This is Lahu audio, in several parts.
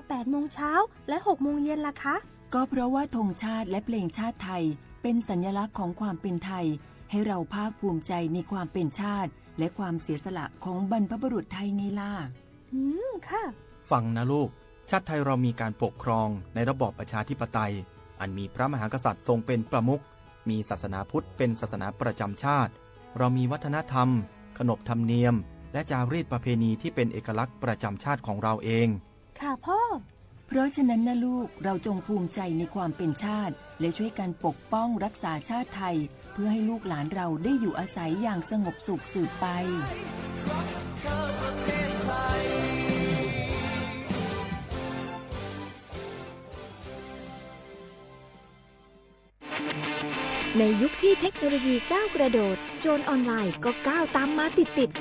แปดโมงเช้าและหกโมงเย็นล่ะคะ ก็เพราะว่าธงชาติและเพลงชาติไทยเป็นสัญลักษณ์ของความเป็นไทย ให้เราภาคภูมิใจในความเป็นชาติและความเสียสละของบรรพบุรุษไทยไงล่ะ อืม ค่ะ ฟังนะลูก ชาติไทยเรามีการปกครองในระบอบประชาธิปไตย อันมีพระมหากษัตริย์ทรงเป็นประมุข มีศาสนาพุทธเป็นศาสนาประจำชาติ เรามีวัฒนธรรม ขนบธรรมเนียม และจารีตประเพณีที่เป็นเอกลักษณ์ประจำชาติของเราเอง ค่ะพ่อ เพราะฉะนั้นนะลูก เราจงภูมิใจในความเป็นชาติ และช่วยกันปกป้องรักษาชาติไทย เพื่อให้ลูกหลานเราได้อยู่อาศัยอย่างสงบสุขสืบไป ในยุคที่เทคโนโลยีก้าวกระโดด โจรออนไลน์ก็ก้าวตามมาติดๆ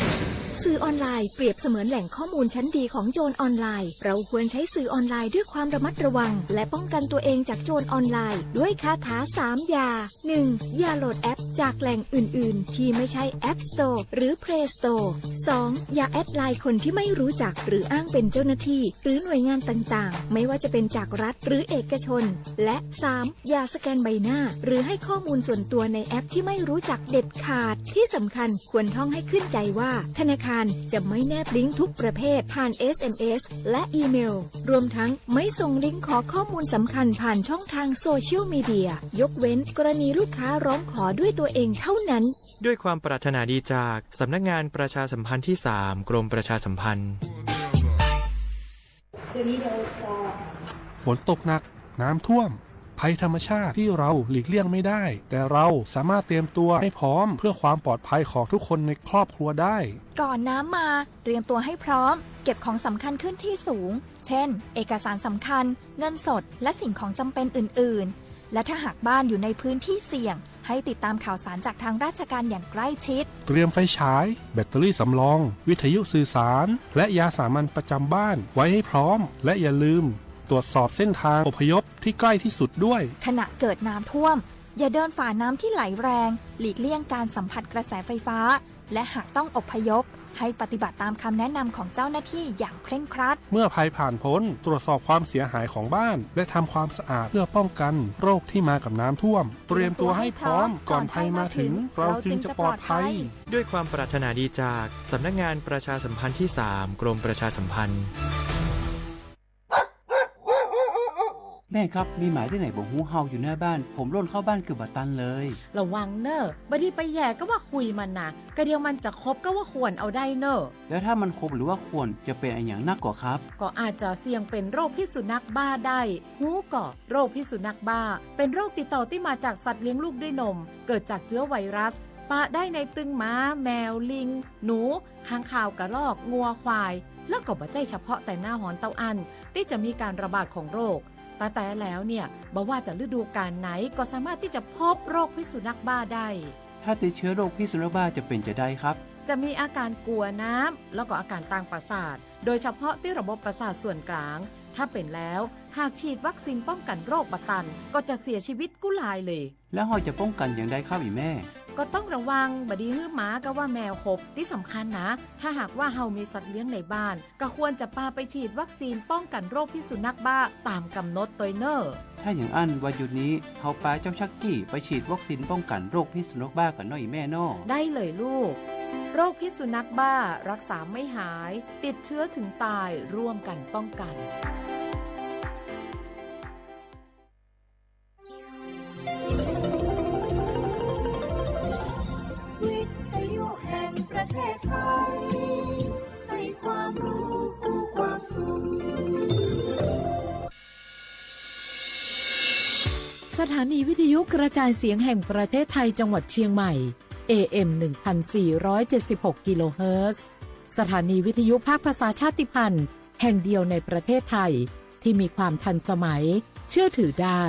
สื่อออนไลน์เปรียบเสมือนแหล่งข้อมูลชั้นดีของโจรออนไลน์ เราควรใช้สื่อออนไลน์ด้วยความระมัดระวัง และป้องกันตัวเองจากโจรออนไลน์ ด้วยคาถาสามอย่า หนึ่ง อย่าโหลดแอปจากแหล่งอื่นๆ ที่ไม่ใช่ App Store หรือ Play Store สอง อย่าแอดไลน์คนที่ไม่รู้จัก หรืออ้างเป็นเจ้าหน้าที่ หรือหน่วยงานต่างๆ ไม่ว่าจะเป็นจากรัฐหรือเอกชน และ สาม อย่าสแกนใบหน้า หรือให้ข้อมูลส่วนตัวในแอปที่ไม่รู้จักเด็ดขาด ที่สำคัญควรท่องให้ขึ้นใจว่า ธนาคารจะไม่แนบลิงก์ทุกประเภทผ่าน เอสเอ็มเอส และอีเมล รวมทั้งไม่ส่งลิงก์ขอข้อมูลสำคัญผ่านช่องทางโซเชียลมีเดีย ยกเว้นกรณีลูกค้าร้องขอด้วยตัวเองเท่านั้น ด้วยความปรารถนาดีจากสำนักงานประชาสัมพันธ์ที่สาม กรมประชาสัมพันธ์ ฝนตกหนัก น้ำท่วม ภัยธรรมชาติที่เราหลีกเลี่ยงไม่ได้ แต่เราสามารถเตรียมตัวให้พร้อมเพื่อความปลอดภัยของทุกคนในครอบครัวได้ ก่อนน้ำมา เตรียมตัวให้พร้อม เก็บของสำคัญขึ้นที่สูง เช่น เอกสารสำคัญ เงินสด และสิ่งของจำเป็นอื่นๆ และถ้าหากบ้านอยู่ในพื้นที่เสี่ยง ให้ติดตามข่าวสารจากทางราชการอย่างใกล้ชิด เตรียมไฟฉาย แบตเตอรี่สำรอง วิทยุสื่อสาร และยาสามัญประจำบ้านไว้ให้พร้อม และอย่าลืมตรวจสอบเส้นทางอพยพที่ใกล้ที่สุดด้วย ขณะเกิดน้ำท่วม อย่าเดินฝ่าน้ำที่ไหลแรง หลีกเลี่ยงการสัมผัสกระแสไฟฟ้า และหากต้องอพยพ ให้ปฏิบัติตามคำแนะนำของเจ้าหน้าที่อย่างเคร่งครัด เมื่อภัยผ่านพ้น ตรวจสอบความเสียหายของบ้าน และทำความสะอาดเพื่อป้องกันโรคที่มากับน้ำท่วม เตรียมตัวให้พร้อมก่อนภัยมาถึง เราจึงจะปลอดภัย ด้วยความปรารถนาดีจากสำนักงานประชาสัมพันธ์ที่สาม กรมประชาสัมพันธ์ แม่ครับ มีหมาที่ไหนบ่ฮู้เห่าอยู่หน้าบ้าน ผมล่นเข้าบ้านเกือบบ่ตันเลย ระวังเน่อ บ่ดีไปแหย่ก็ว่าคุยมันนะ กะเดียวมันจะขบก็ว่าข่วนเอาได้เน่อ แล้วถ้ามันขบหรือว่าข่วนจะเป็นอะหยังนักก่อครับ ก็อาจจะเสี่ยงเป็นโรคพิษสุนัขบ้าได้ ฮู้ก่อ โรคพิษสุนัขบ้า เป็นโรคติดต่อที่มาจากสัตว์เลี้ยงลูกด้วยนม เกิดจากเชื้อไวรัส ปะได้ในตึงหมา แมว ลิง หนู ค้างคาว กระรอก งัว ควาย แล้วก็บ่ใจ้เฉพาะแต่หน้าฮ้อนเต้าอั้น ที่จะมีการระบาดของโรค แต่แต่แล้วเนี่ย บ่ว่าจะฤดูกาลไหน ก็สามารถที่จะพบโรคพิษสุนัขบ้าได้ ถ้าติดเชื้อโรคพิษสุนัขบ้าจะเป็นจะใดครับ จะมีอาการกลัวน้ำ แล้วก็อาการตางประสาท โดยเฉพาะที่ระบบประสาทส่วนกลาง ถ้าเป็นแล้ว หากฉีดวัคซีนป้องกันโรคบ่ตัน ก็จะเสียชีวิตกู้ลายเลย แล้วเฮาจะป้องกันอย่างใดครับอีแม่ ก็ต้องระวัง บ่ดีหื้อหมากับว่าแมวขบ ที่สำคัญนะ ถ้าหากว่าเฮามีสัตว์เลี้ยงในบ้าน ก็ควรจะปาไปฉีดวัคซีนป้องกันโรคพิษสุนัขบ้าตามกำหนดตวยเน่อ ถ้าอย่างอั้นวันหยุดนี้ เฮาปาเจ้าชักกี้ไปฉีดวัคซีนป้องกันโรคพิษสุนัขบ้าก่อนเนาะอีแม่เนาะ ได้เลยลูก โรคพิษสุนัขบ้ารักษาไม่หาย ติดเชื้อถึงตาย ร่วมกันป้องกัน วิทยุแห่งประเทศไทย ให้ความรู้คู่ความสุข สถานีวิทยุกระจายเสียงแห่งประเทศไทยจังหวัดเชียงใหม่ เอเอ็ม หนึ่งพันสี่ร้อยเจ็ดสิบหก กิโลเฮิรตซ์ สถานีวิทยุภาคภาษาชาติพันธุ์แห่งเดียวในประเทศไทย ที่มีความทันสมัย เชื่อถือได้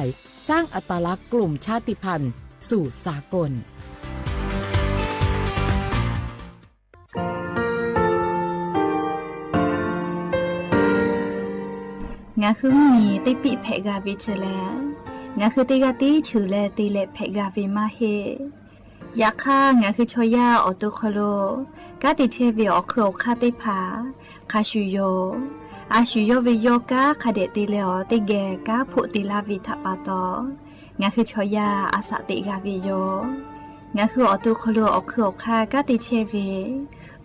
สร้างอัตลักษณ์กลุ่มชาติพันธุ์สู่สากล Ngaˬ hui mvuhˇ miˬ teˇ piˆ hpehꞈ g'a ve chi lehˬ, ngaˬ hui teˇ g'aˇ tiˉ cheuˬ leh te leh hpehꞈ g'a ve maˇ heˆ. Yaꞈ hk'aˇ, ngaˬ hui chaw yaˇ awˬ to hk'aw lo kanˉ te chehˇ ve awˬ hkui awˬ hk'aˇ teˇ hpaˍ hk'a shuˍ yoˬ. A shu yawˇ ve yawˇ kanˉ hk'a dehꞈ te leh awˬ teˇ geh kanˉ hpoˆ te laˇ ve htaꞈ pa taw, ngaˬ hui chaw yaˇ a saꞈ teꞈ g'a ve yoˬ. Ngaˬ hui awˬ to hk'aw lo awˬ hk'ui awˬ hk'aˇ kanˉ te chehˇ ve,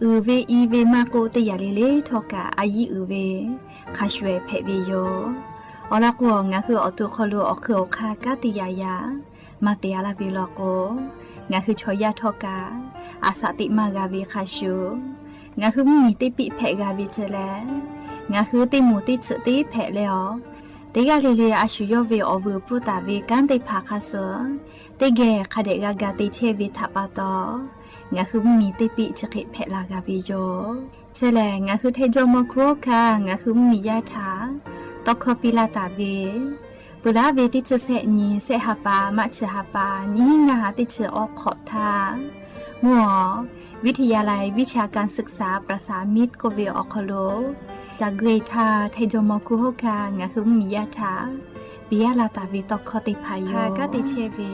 uiˍ ve i ve maˇ k'oˆ, teˇ yanˇ le le htawˇ kaꞈ a yiˇ uiˍ ve hk'a shuˍ ehˍ hpehꞈ ve yoˬ. Awˬ lawn k'o, ngaˬ hui awˬ to hk'aw lo awˬ hk'ui awˬ hk'aˇ kanˉ te yaꞈ yaꞈ maˇ te a laˇ ve law k'o, ngaˬ hui chaw yaˇ htawˇ kaꞈ a saꞈ teꞈ maˇ g'a ve hk'a shuˍ, ngaˬ hui mvuhˇmiˬ teˇ piˆ hpehꞈ g'a ve chi leh, ngaˬ hui teˇ moˍ teˇ tsuhꞈ teˇ hpehꞈ leh awˬ, teˇ g'aˇ le le a shu yawˇ ve awˬ vuiˬ pfuhˇ taˍ ve kanˉ teˇ hpaˍ hk'a suh teˇ geh hk'a dehꞈ g'a ga te chehˇ ve htaꞈ pa taw, ngaˬ hui mvuhˇmiˬ teˇ piˆ chi hk'e hpehꞈ la g'a ve yoˬ. Chi lehˬ, ngaˬ hui htaiˇ jawˇmawˇ hkunˉ hawˉ hkanˇ ngaˬ hui mvuhˇmiˬ yaˇ htaꞈ tawˇ hkawˇ piˇ laˇ taˍ ve, peuˬ laˉ ve teˇ chi sehˆ nyi, sehˆ ha pa, March ha pa, nyiˇ hinˉ ngaˇ ha teˇ chi awˬ hk'awꞈ htaˇ, mvuhˇ awˬ วิทยาลัยวิชาการศึกษาประสามิตร k'oˆ ve awˬ hk'aw lo, ca gui htaˇ htaiˇ jawˇmawˇ hkunˉ hawˉ hkanˇ ngaˬ hui mvuhˇmiˬ yaˇ htaꞈ piˇ laˇ taˍ ve tawˇ hkawˇ teˇ hpaˍ yoˬ. Kanˉ te chehˇ ve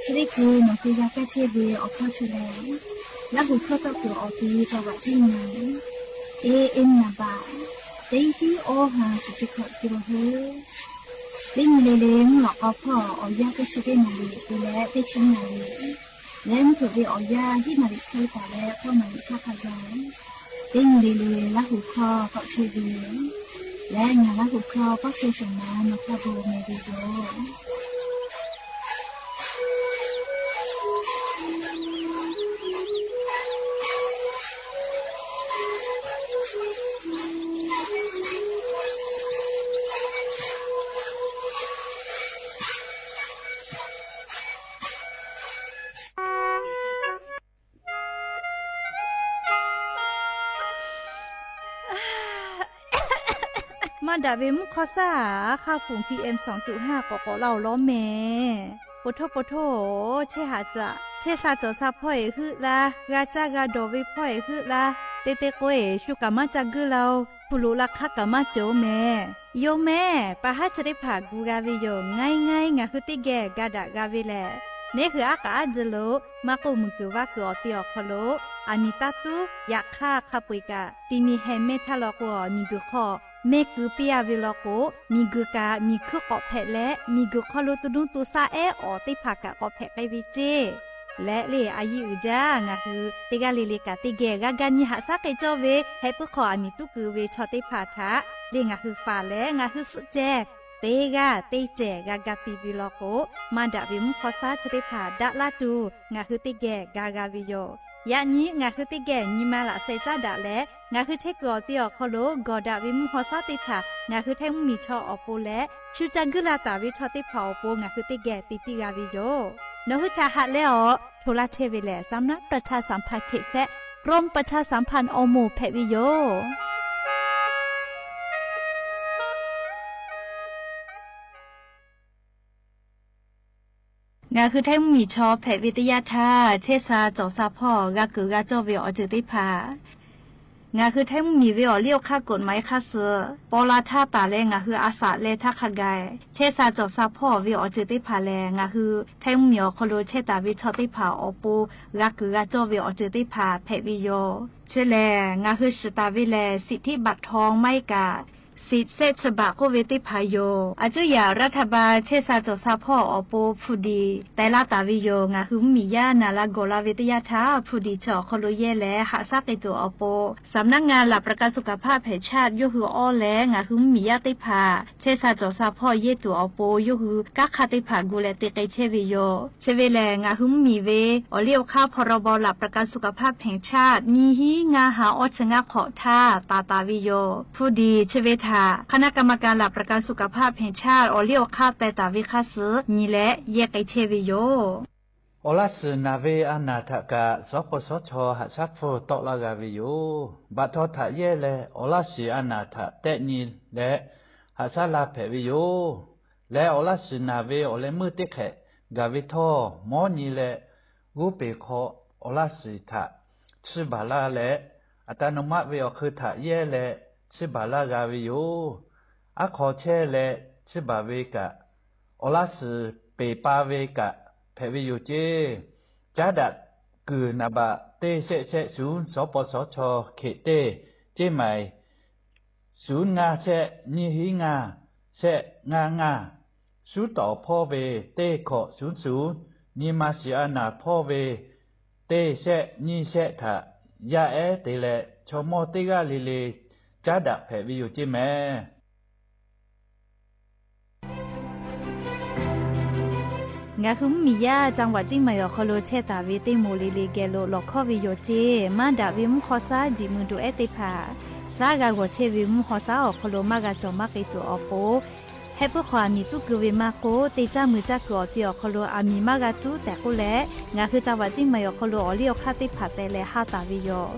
Chi teˇ hkui nawˬ te g'a kaˇ chehˇ ve awˬ hkawˇ chi lehˬ, Laˇ huˍ hkawˇ tawˆ kuiˬ awˬ te taw g'aꞈ teˇ nyi, A M naˍ baꞈ teˇ hiˉ awˇ ha shiˍ chi hkawꞈ te la heuˆ. Teˇ nyi le le mvuhˇ lawꞈ k'aw hpawˇ awˬ yanˇ teˇ chi teˇ naˍ riˍ te leh teˇ chi naˍ riˍ leh mvuhˇ hpeuꞈ ve awˬ yanˇ hiˉ naˍ riˍ hk'e taˍ leh k'awˇ naˍ riˍ htaˇ hk'a gaˬ, teˇ nyi le le Laˇ huˍ hkawˇ tawˆ chehˇ ve leh ngaˬ Laˇ huˍ hkawˇ pawˆ chehˇ shawˍ ma nawˬ hk'a gaˬ meh ve yoˬ. Maˇ daꞈ ve mvuhˇ hk'awˇ saˉ, a hk'aˇ fuˍ P M sawˍ tuꞈ haˇ k'awꞈ k'awꞈ laˇ-oˬ lawˉ mehˍ. Po htoˇ po htoˇ, chehˇ haꞈ caꞈ chehˇ sha cawˬ sha hpawˇ eˬ heuˆ laˇ, g'a caˇ g'a dawˬ ve hpawˇ eˬ heuˆ laˇ, te te k'o eˬ shu kaꞈ maˇ ca guiˇ laˇ-oˬ, hpu loꞈ la hk'aˇ kaꞈ maˇ cawˬ-oˬ mehˍ. Yoˬ mehˍ, pa haˉ chi teˇ hpaˍ gu g'a ve yoˬ. Ngaiˉ ngaiˉ ngaˬ hui teˇ geh ga daꞈ g'a ve lehˬ, neˉ hui aˉ k'aꞈ aˉ jeh lo maˇ k'oˆ, muiˬ guiˬ vaˇ kuiˬ awˬ te awˬ hk'aw lo aˬ miˍ taˇ tuˉ yaꞈ hk'aˇ hk'a peu-eˬ kaꞈ ti mi heh mehˇ htaˇ law k'o, miˬ guiˬ hk'aw mehˇ keu piˇ-a ve law k'o, miˬ guiˬ kaꞈ miˬ hkuiˇ k'awꞈ hpehꞈ leh, miˬ guiˬ hk'aw lo tu nuˇ tu shaˆ ehˉ awˬ teˇ hpaˍ kaꞈ k'awꞈ hpehꞈ k'ai ve ceˇ. Leh le a yiˇ uiˍ jaˇ, ngaˬ hui teˇ g'aˇ le le kaꞈ teˇ geh g'a ga nyi haꞈ shaˉ k'ai cawˇ ve, heh puiˉ hk'aw aˬ miˍ tuˉ keu ve chaw teˇ hpaˍ htaꞈ le ngaˬ hui faˍ leh ngaˬ hui suhˆ ceh teˇ g'aˇ teˇ cehˬ g'a ga ti ve law k'o, maˇ daꞈ ve mvuhˇ hk'awˇ saˉ chi teˇ hpaˍ daꞈ laˇ tuˬ ngaˬ hui teˇ geh ga g'a ve yoˬ. Yaꞈ nyi ngaˬ hui teˇ geh nyi ma laꞈ sheh caˉ daꞈ leh, ngaˬ hui chehˇ kuiˬ awˬ te awˬ hk'aw lo gawˬ daꞈ ve mvuhˇ hk'awˇ saˉ teˇ hpaˍ ngaˬ hui htaiˇ mvuhˇmiˬ chaw awˬ pon leh, shu ca guiˇ la taˍ ve chaw teˇ hpaˍ awˬ pon ngaˬ hui teˇ geh te piˇ g'a ve yoˬ. Nawˬ hui htaꞈ haꞈ leh awˬ hto laˇ chehˇ ve lehˬ, สำนักประชาสัมพันธ์เขต แซะ กรมประชาสัมพันธ์ awˬ moˍ hpehꞈ ve yoˬ. Ngaˬ hui htaiˇ mvuhˇmiˬ chaw hpehꞈ ve teˇ yanˇ htaˇ, chehˇ sha cawˬ sha hpawˇ g'a keunˍ g'a cawˇ ve awˬ ceuˬ teˇ hpaˍ, ngaˬ hui htaiˇ mvuhˇmiˬ ve awˬ liˇ awˬ hk'aˇ กฎหมาย hk'aˇ suh paw la htaˇ taˍ leh ngaˬ hui a saꞈ leh htaˇ hk'a gaˬ, chehˇ sha cawˬ sha hpawˇ ve awˬ ceuˬ teˇ hpaˍ lehˬ, ngaˬ hui htaiˇ mvuhˇmiˬ awˬ hk'aw lo chehˇ taˍ ve chaw teˇ hpaˍ awˬ pon g'a keunˍ g'a cawˇ ve awˬ ceuˬ teˇ hpaˍ hpehꞈ ve yoˬ. Chi lehˬ, ngaˬ hui shiˍ taˍ ve lehˬ, สิทธิบัตรทอง maˇ heˆ kaꞈ สิทธิ์ shehˆ chi baꞈ k'oˆ ve teˇ hpaˍ yoˬ. A cuˇ yaꞈ รัฐบาล chehˇ sha cawˬ sha hpawˇ awˬ pon hpu diˍ teh laˇ taˍ ve yoˬ. Ngaˬ hui mvuhˇmiˬ yaˇ naˍ la gawˬ la ve teˇ yanˇ htaˇ, hpu diˍ chi awˬ hk'aw lo yehˇ leh haꞈ shaˉ k'ai tuˬ awˬ pon, สำนักงานหลักประกันสุขภาพแห่งชาติ yawˇ hui awˇ leh ngaˬ hui mvuhˇmiˬ yaˇ teˇ hpaˍ chehˇ sha cawˬ sha hpawˇ yehˇ tuˬ awˬ pon yawˇ hui kanˉ hk'aˇ teˇ hpaˍ gu leh te k'ai chehˇ ve yoˬ. Chi ve lehˬ, ngaˬ hui mvuhˇmiˬ ve awˬ liˇ awˬ hk'aˇ พรบหลักประกันสุขภาพแห่งชาติ nyiˇ hinˉ ngaˇ ha awˇ chi ngaˇ hk'awꞈ htaˇ taˍ taˍ ve yoˬ. Hpu diˍ chi ve htaꞈ คณะกรรมการหลักประกันสุขภาพแห่งชาติ awˬ liˇ awˬ hk'aˇ teh taˍ ve hk'aˇ suh nyi leh yehˇ k'ai chehˇ ve yoˬ. Awˬ laˇ shiˍ naˍ ve a naˍ htaꞈ kaꞈ, sawˉ paw sawˉ chaw haꞈ shaˉ hpfuhˇ tawˆ laˇ g'a ve yoˬ. Baꞈ htaw htaꞈ yehˇ leh awˬ laˇ shiˍ a naˍ htaꞈ tehˆ nyi leh haꞈ shaˉ la hpehꞈ ve yoˬ. Leh awˬ laˇ shiˍ naˍ ve awˬ leh meuˇ teˇ hk'ehꞈ gaˬ ve htawˇ, mawˉ nyi leh g'uˇ peˬ hk'aw awˬ laˇ shiˍ htaꞈ chiˇ baˬ laˇ leh, อัตโนมัติ ve awˬ hk'eun htaꞈ yehˇ leh chiˇ baˬ laˇ g'a ve yoˬ. aˉ hk'aw chehˇ leh chiˇ baˬ ve kaꞈ, awˬ laˇ suhˍ peˬ pa ve kaꞈ hpehꞈ ve yoˬ ceˇ. Caˉ daꞈ kuiˬ naˍ baꞈ teˇ shehˆ shehˆ suˍ suˍ paw shawˉ chaw hkeꞈ teˇ ceˇ maiˍ suˍ ngaˇ shehˆ nyiˇ hiˉ ngaˇ shehˆ ngaˇ ngaˇ, suˉ tawˍ hpawˇ ve teˇ hkawꞈ suˍ suˍ, nyi ma shiˍ a naˍ hpawˇ ve teˇ shehˆ nyiˇ shehˆ htaꞈ yaˇ ehˉ te leh chaw mawˇ teˇ g'aˇ le le caˉ daꞈ hpehꞈ ve yoˬ ceˇ mehˍ. Ngaˬ hui mvuhˇmiˬ yaˇ จังหวัดเชียงใหม่ awˬ hk'aw lo chehˇ taˍ ve teˇ moˍ le le geh lo lawˬ hkawˇ ve yoˬ ceˇ. Maˇ daꞈ ve mvuhˇ hk'aw shaˉ jiꞈ mui duˬ ehˉ teˇ hpaˍ shaˉ g'a g'awˬ chehˇ ve mvuhˇ hk'aw shaˉ awˬ hk'aw lo maˇ g'a cawˬ maˇ k'ai tuˬ awˬ pon, heh puiˉ hk'aw aˬ miˍ tuˉ keu ve maˇ k'oˆ, te caˇ mui caˇ kuiˬ awˬ te awˬ hk'aw lo aˬ miˍ maˇ g'a tuˉ tehꞈ k'oˆ leh, ngaˬ hui จังหวัดเชียงใหม่ awˬ hk'aw lo awˬ liˇ awˬ hk'aˇ teˇ hpaˍ teh leh haˇ taˍ ve yoˬ.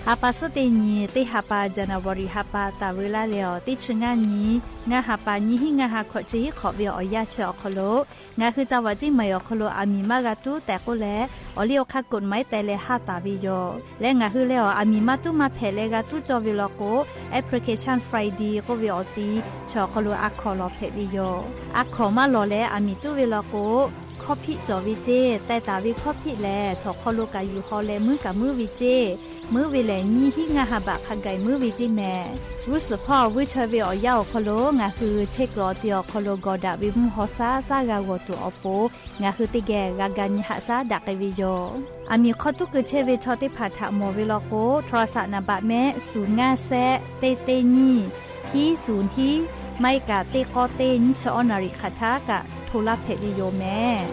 Ha pa suhˉ teˇ nyi teˇ ha pa January ha pa taˍ ve laˇ leh awˬ teˇ chi ngaˇ nyi, ngaˇ ha pa nyiˇ hiˉ ngaˇ ha hkawꞈ chi hiˉ hk'awꞈ ve awˬ yanˇ chi awˬ hk'aw lo, ngaˬ hui จังหวัดเชียงใหม่ awˬ hk'aw lo aˬ miˍ maˇ g'a tuˉ tehꞈ k'oˆ leh, awˬ liˇ awˬ hk'aˇ กฎหมาย teh leh haˇ taˍ ve yoˬ. Leh ngaˬ hui leh awˬ aˬ miˍ maˇ tuˉ maˇ hpehꞈ leh g'a tuˉ cawˇ ve law k'o, Application Friday k'oˆ ve awˬ ti chi awˬ hk'aw lo a hkawˍ lawˬ hpehꞈ ve yoˬ. A hkawˍ maˇ lawˬ leh aˬ miˍ tuˉ ve law k'o, hkawˇ hpiˆ cawˬ ve ceˇ. Teh taˍ ve hkawˇ hpiˆ lehˬ, htawnˍ hk'aw lo kaꞈ yuˬ haw leh muiˉ kaꞈ muiˉ ve ceˇ. Muiˉ ve lehˬ, nyiˇ hiˉ ngaˇ ha baꞈ hk'a gaˬ muiˉ ve ceˇ mehˍ. G'uˇ suhˍ hpawˇ vuiˇ chaweh ve awˬ yanˇ awˬ hk'aw lo ngaˬ hui chehˇ kuiˬ awˬ te awˬ hk'aw lo gawˬ daꞈ ve mvuhˇ hk'aw shaˉ shaˉ g'a g'awˬ tuˬ awˬ pon, ngaˬ hui teˇ geh g'a ga nyi haꞈ shaˉ daꞈ k'ai ve yoˬ. Aˬ miˍ hk'aw tuˉ keu chehˇ ve chaw teˇ hpaˍ htaꞈ mawˬ ve law k'o, โทรศัพท์ naˍ baꞈ mehˆ suˍ ngaˇ shehˆ teˇ teˇ nyiˇ hiˉ suˍ hiˉ, maˇ heˆ kaꞈ teˇ k'awˇ teˇ nyiˇ chi awˇ naˍ riˍ hk'aˬ htaˇ kaꞈ โทร laˇ hpehꞈ ve yoˬ mehˍ.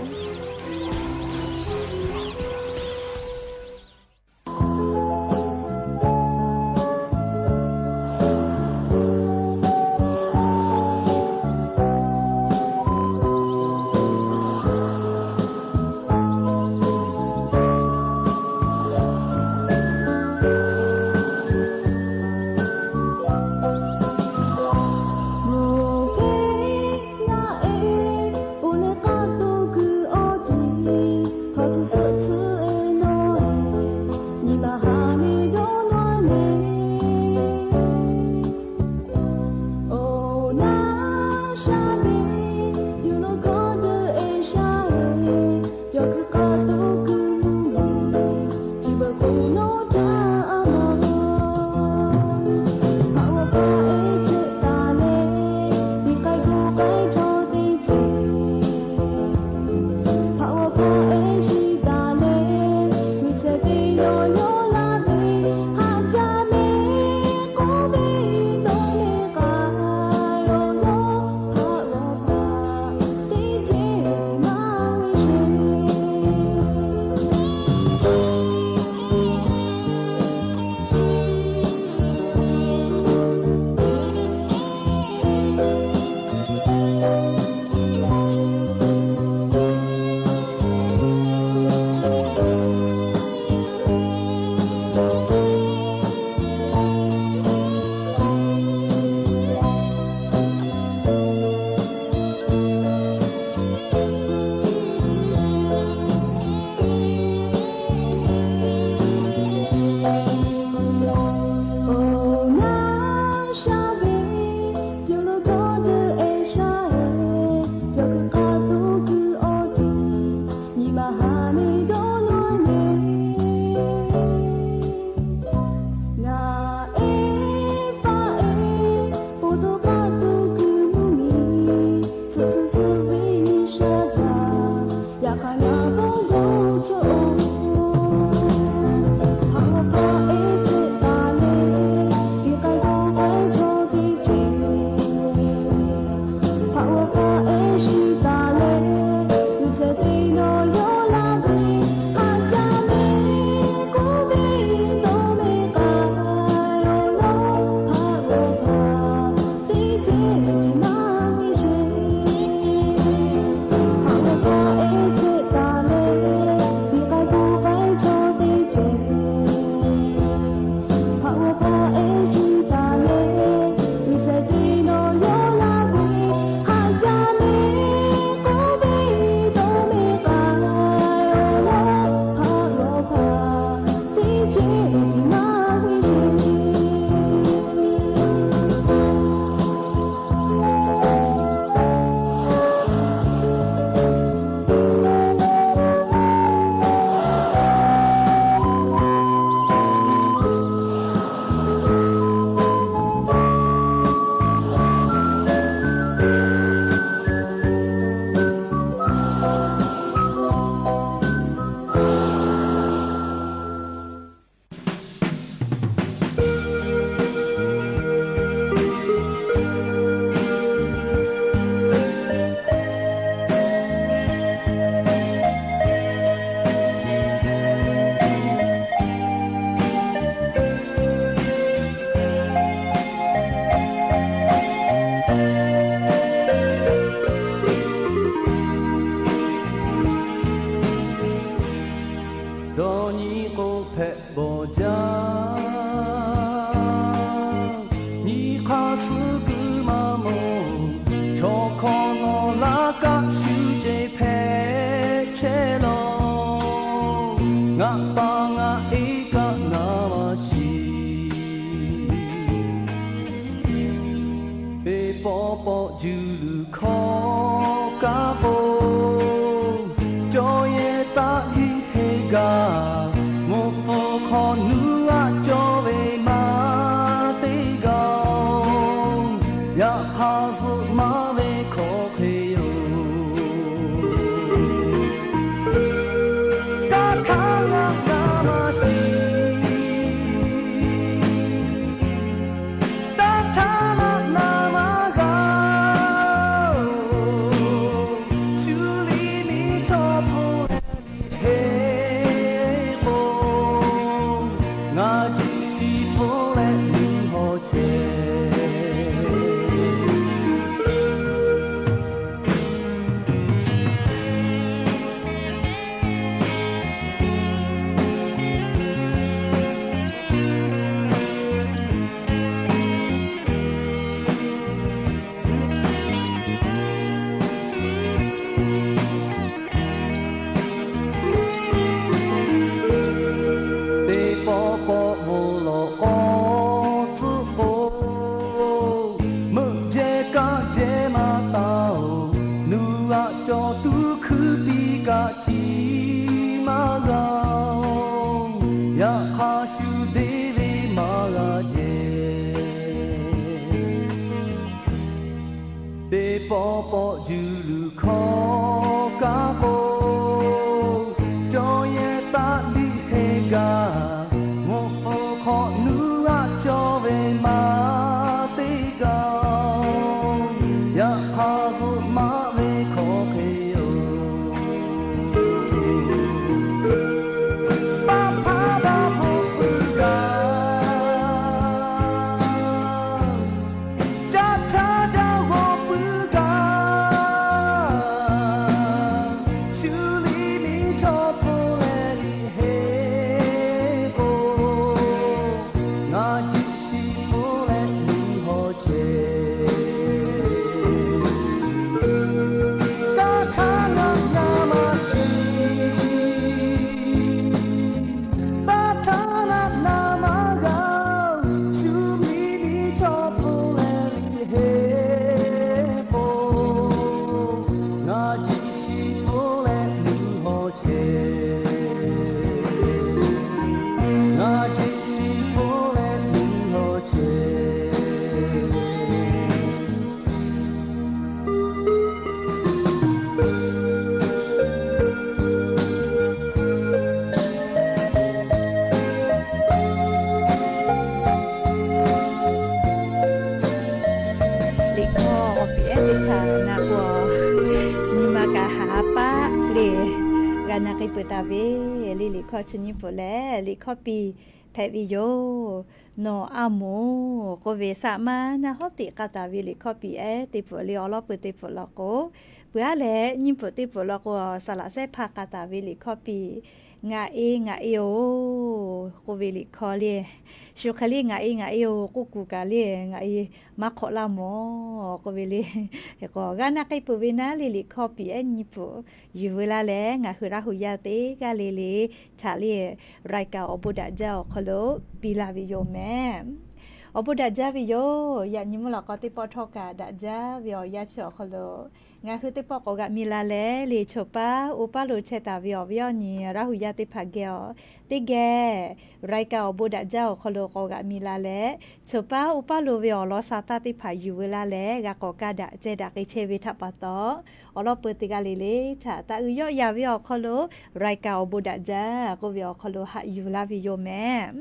Hkawˇ kaꞈ k'o, cawˬ yehˬ taˆ liꞈ heˆ gaˬ, mvuhˇ hpfuhˇ hk'aw nuˇ aꞈ cawˬ ve maˇ te gaˬ-oˬ, yaꞈ hk'aˇ zuhꞈ maˍ ve hkawˇ hk'e yoˬ. Taˇ htaˇ naˆ naˆ maˇ shiˍ, taˇ htaˇ naˆ naˆ maˇ g'a, shu liꞈ miˇ chaw hpu leh liꞈ heˆ k'o, ngaˬ jiˆ shiˍ hpu leh nuˇ haw chehˇ. Teˇ pawˆ pawˆ bon lawˬ k'awˇ tcuhˆ k'o, meuꞈ jehˇ kaˆ jehˇ maˇ taˍ-oˬ, nuˇ aꞈ cawˬ tuˬ hkuiˉ piˇ kaꞈ ciˉ maˇ g'a-oˬ, yaꞈ hk'aˇ shu deˇ ve maˇ g'a jehˬ. Teˇ pawˆ pawˆ juˬ luˬ hkawˇ kaꞈ k'o, cawˬ yehˬ taˆ liꞈ heˆ gaˬ, mvuhˇ hpfuhˇ hk'aw nuˇ aꞈ cawˬ ve maˇ te gaˬ-oˬ, yaꞈ hk'aˇ zuhꞈ maˍ ve hkawˇ hk'e yoˬ. Paˇ hpaˇ baˆ hpfuhˇ puiˉ gaˬ, caˇ htaˇ jaˇ g'awˬ puiˉ gaˬ, shu liꞈ miˇ chaw hpu leh liꞈ heˆ k'o, ngaˬ jiˆ shiˍ hpu leh nuˇ haw chehˇ. Taˇ htaˇ naˆ naˆ maˇ shiˍ, taˇ htaˇ naˆ naˆ maˇ g'a, shu liꞈ miˇ chaw hpu leh liꞈ heˆ k'o, ngaˬ jiˆ shiˍ hpu leh nuˇ haw chehˇ. Ngaˬ jiˆ shiˍ hpu leh nuˇ haw chehˇ. Liꞈ hkawˇ awˬ piˍ ehˉ teˇ hpaˍ na k'o, nyi ma kaꞈ haꞈ paˆ le, g'a na k'ai peuˬ taˍ ve le. Liꞈ hkawˇ chi nyiˇ pfuhˍ lehˬ, liꞈ hkawˇ piˍ hpehꞈ ve yoˬ. Nawˬ a moˍ k'oˆ ve, saꞈ ma naˆ hawˉ teꞈ k'a taˍ ve liꞈ hkawˇ piˍ ehˉ teˇ pfuhˍ le. Awˬ lawn peuˬ teˇ pfuhˍ law k'o, peuˬ aˉ leh nyiˇ pfuhˍ teˇ pfuhˍ law k'o, saˍ laꞈ sehˉ hpaˇ k'a taˍ ve liꞈ hkawˇ piˍ, Ngaˬ e ngaˬ e-oˬ k'oˆ ve liꞈ hkawˇ le. Shu hk'e le, ngaˬ e ngaˬ e-oˬ k'oˆ kuˬ kaꞈ le, ngaˬ e maˇ hk'awꞈ laˇ mawˬ k'oˆ ve le. K'o g'a na k'ai peuˬ ve naˉ le, liꞈ hkawˇ piˍ ehˉ nyiˇ pfuhˍ yuˬ veu laˇ leh, ngaˬ hui Laˇ huˍ yaˇ teˇ g'aˇ le le htaꞈ le, รายการ awˬ bon daꞈ jaˇ awˬ hk'aw lo piˇ laˇ ve yoˬ mehˍ. Awˬ bon daꞈ jaˇ ve yoˬ. Yaꞈ nyi mvuhˇ lawꞈ k'aw teˇ pawˆ htawˇ kaꞈ daꞈ jaˇ ve awˬ yanˇ chi awˬ hk'aw lo ngaˬ hui teˇ pawˆ k'awꞈ g'aꞈ mi la leh, le choˬ paˉ oˇ paˉ lo chehˇ taˍ ve awˬ viˉ awˬ nyi Laˇ huˍ yaˇ teˇ hpaˍ geh awˬ, teˇ geh รายการ awˬ bon daꞈ jaˇ awˬ hk'aw lo k'awꞈ g'aꞈ mi la leh, choˬ paˉ oˇ paˉ lo ve awˬ lawn sa taˇ teˇ hpaˍ yuˬ veu laˇ leh, g'a k'awꞈ kaˇ daꞈ ceh daꞈ k'ai chehˇ ve htaꞈ pa taw, awˬ lawn peuˬ teˇ g'aˇ le le htaꞈ taꞈ uiˍ yawˆ yan ve awˬ hk'aw lo รายการ awˬ bon daꞈ jaˇ k'oˆ ve awˬ hk'aw lo haꞈ yuˬ laˇ ve yoˬ mehˍ.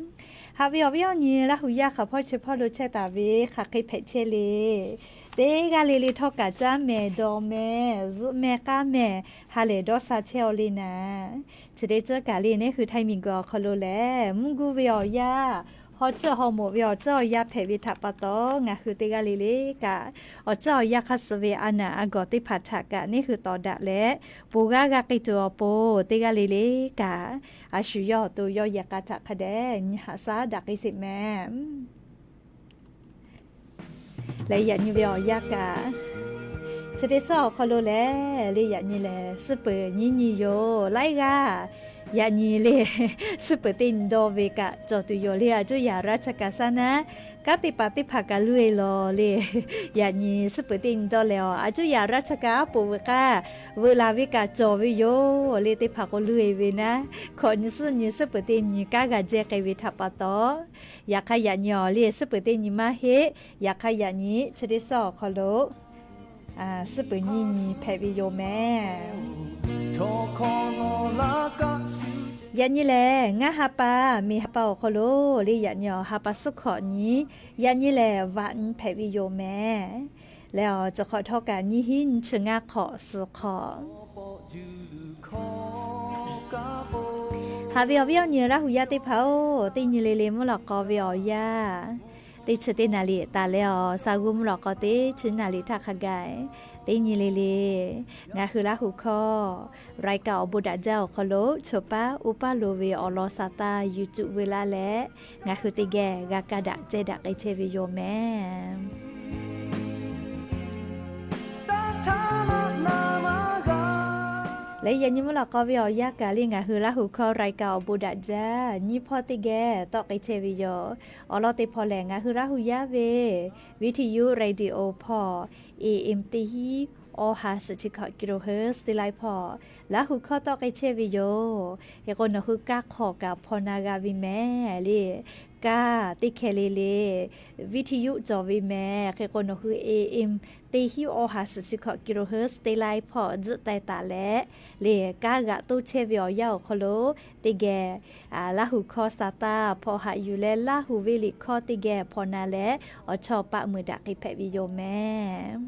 Haꞈ ve awˬ viˉ awˬ nyi Laˇ huˍ yaˇ hk'aˬ hpawˇ chi hpawˇ lo chehˇ taˍ ve hk'aˬ hk'e hpehꞈ chehˇ le. Teˇ g'aˇ le le htawˇ kaꞈ caˇ mehˍ dawˬ mehˍ zuhˆ mehˍ k'aˉ mehˍ ha lehˬ dawˇ sha chehˇ aw le naˍ. Chi teˇ ceuˬ kaꞈ le, neˉ hui Htaiˇ miˬ guiˬ awˬ hk'aw lo lehˬ, mvuhˇ guˇ ve awˬ yaˇ, haw tcuhˇ haw moˍ ve awˬ tcuhˇ awˬ yaˇ hpehꞈ ve htaꞈ pa taw, ngaˬ hui teˇ g'aˇ le le kaꞈ awˬ tcuhˇ awˬ yaˇ hk'aˇ suh ve a naˬ a gawˬ teˇ hpaˍ htaꞈ kaꞈ neˉ hui tawˍ daꞈ leh, ponˬ g'aˇ g'a k'ai tuˬ awˬ pon, teˇ g'aˇ le le kaꞈ a shu yawˇ awˬ to yawˇ yehˬ k'a htaꞈ hk'a dehꞈ nyi haꞈ shaˉ daꞈ k'ai sheˍ mehˍ. Leh yaꞈ nyi ve awˬ yanˇ kaꞈ, chi teˇ suhˉ awˬ hk'aw lo lehˬ, le yaꞈ nyi lehˬ suhˉ peuˬ nyiˇ nyi yoˬ. Laiˉ g'aˇ Yaꞈ nyi le, suhˉ peuˍ teˇ nyi dawˇ ve kaꞈ cawˬ tuˬ yoˬ le. A cuˇ yaˍ raˇ cha kaˍ saˉ naˉ, kanˉ teˇ hpaˍ teˇ hpaˍ kaꞈ luˇ e lawˬ le. Yaꞈ nyi suhˉ peuˍ teˇ nyi dawˇ leh awˬ, a cuˇ yaˍ raˇ cha kaˍ aˉ poꞈ veuꞈ k'aˇ veuꞈ laˬ ve kaꞈ cawˬ ve yoˬ le. Teˇ hpaˍ k'o luˇ e ve naˉ, hkawꞈ nyi suhˉ nyi suhˉ peuˍ teˇ nyi kanˉ g'a jehˇ k'ai ve htaꞈ pa taw, yaꞈ hk'aˇ yaꞈ nyi awˬ le suhˉ peuˍ teˇ nyi maˇ heˆ. Yaꞈ hk'aˇ yaꞈ nyi chi teˇ suhˉ awˬ hk'aw lo suhˉ peuˍ nyiˇ nyi hpehꞈ ve yoˬ mehˍ. Yaꞈ nyi lehˬ, ngaˇ ha pa, miˬ ha pa awˬ hk'aw lo le, yaꞈ nyi awˬ ha pa suhˉ hkawꞈ nyi, yaꞈ nyi lehˬ vaꞈ nyi hpehꞈ ve yoˬ mehˍ. Leh awˬ, cawˬ hk'awꞈ htawˇ kaꞈ nyiˇ hinˉ nyiˇ chi ngaˇ hk'awꞈ suhˍ hk'awꞈ. Haꞈ ve awˬ viˉ awˬ nyi Laˇ hu yaˇ teˇ hpaˍ-oˬ, teˇ nyi le le mvuhˇ lawꞈ k'aw ve awˬ yanˇ, teˇ chi teˇ naˍ riˍ taˍ leh awˬ, sa g'uˇ mvuhˇ lawꞈ k'aw teˇ chi naˍ riˍ htaˇ hk'a gaˬ, teˇ nyi le le ngaˬ hui Laˇ hu hkawˇ รายการ awˬ bon daꞈ jaˇ awˬ hk'aw lo choˬ paˉ uˉ paˉ lo ve awˬ lawn sa taˇ yuˬ cuˆ veu laˇ leh, ngaˬ hui teˇ geh g'a kaˇ daꞈ cehˇ daꞈ k'ai chehˇ ve yoˬ mehˍ. Leh yaꞈ nyi mvuhˇ lawꞈ k'aw ve awˬ yanˇ kaꞈ le ngaˬ hui Laˇ hu hkawˇ รายการ awˬ bon daꞈ jaˇ nyiˇ hpawˇ teˇ geh tawˆ k'ai chehˇ ve yoˬ. Awˬ lawn teˇ hpawˇ lehˬ, ngaˬ hui Laˇ hu yaˇ ve วิทยุ radio hpawˇ, A M teˇ hinˉ awˬ ha suhˍ chi hkawꞈ kilohertz teˇ laiˉ hpawˇ Laˇ hu hkawˇ tawˆ k'ai chehˇ ve yoˬ. Hk'e k'o nawˬ hui kaˇ hk'awꞈ kaꞈ hpaw na g'a ve mehˍ le. Kaˇ teˇ hkeh le le วิทยุ cawˬ ve mehˍ. Hk'e k'o nawˬ hui A M teˇ hinˉ awˬ ha suhˍ chi hkawꞈ kilohertz teˇ laiˉ hpawˇ tzuhˆ teh taˍ leh, le kaˇ g'aꞈ toˇ chehˇ ve awˬ yanˇ awˬ hk'aw lo teˇ geh Laˇ hu hkawˇ sa taˇ hpaw haꞈ yuˬ leh Laˇ hu ve liꞈ hkawˇ teˇ geh hpaw na leh, awˬ chawˇ paˆ mui daꞈ k'ai hpehꞈ ve yoˬ mehˍ.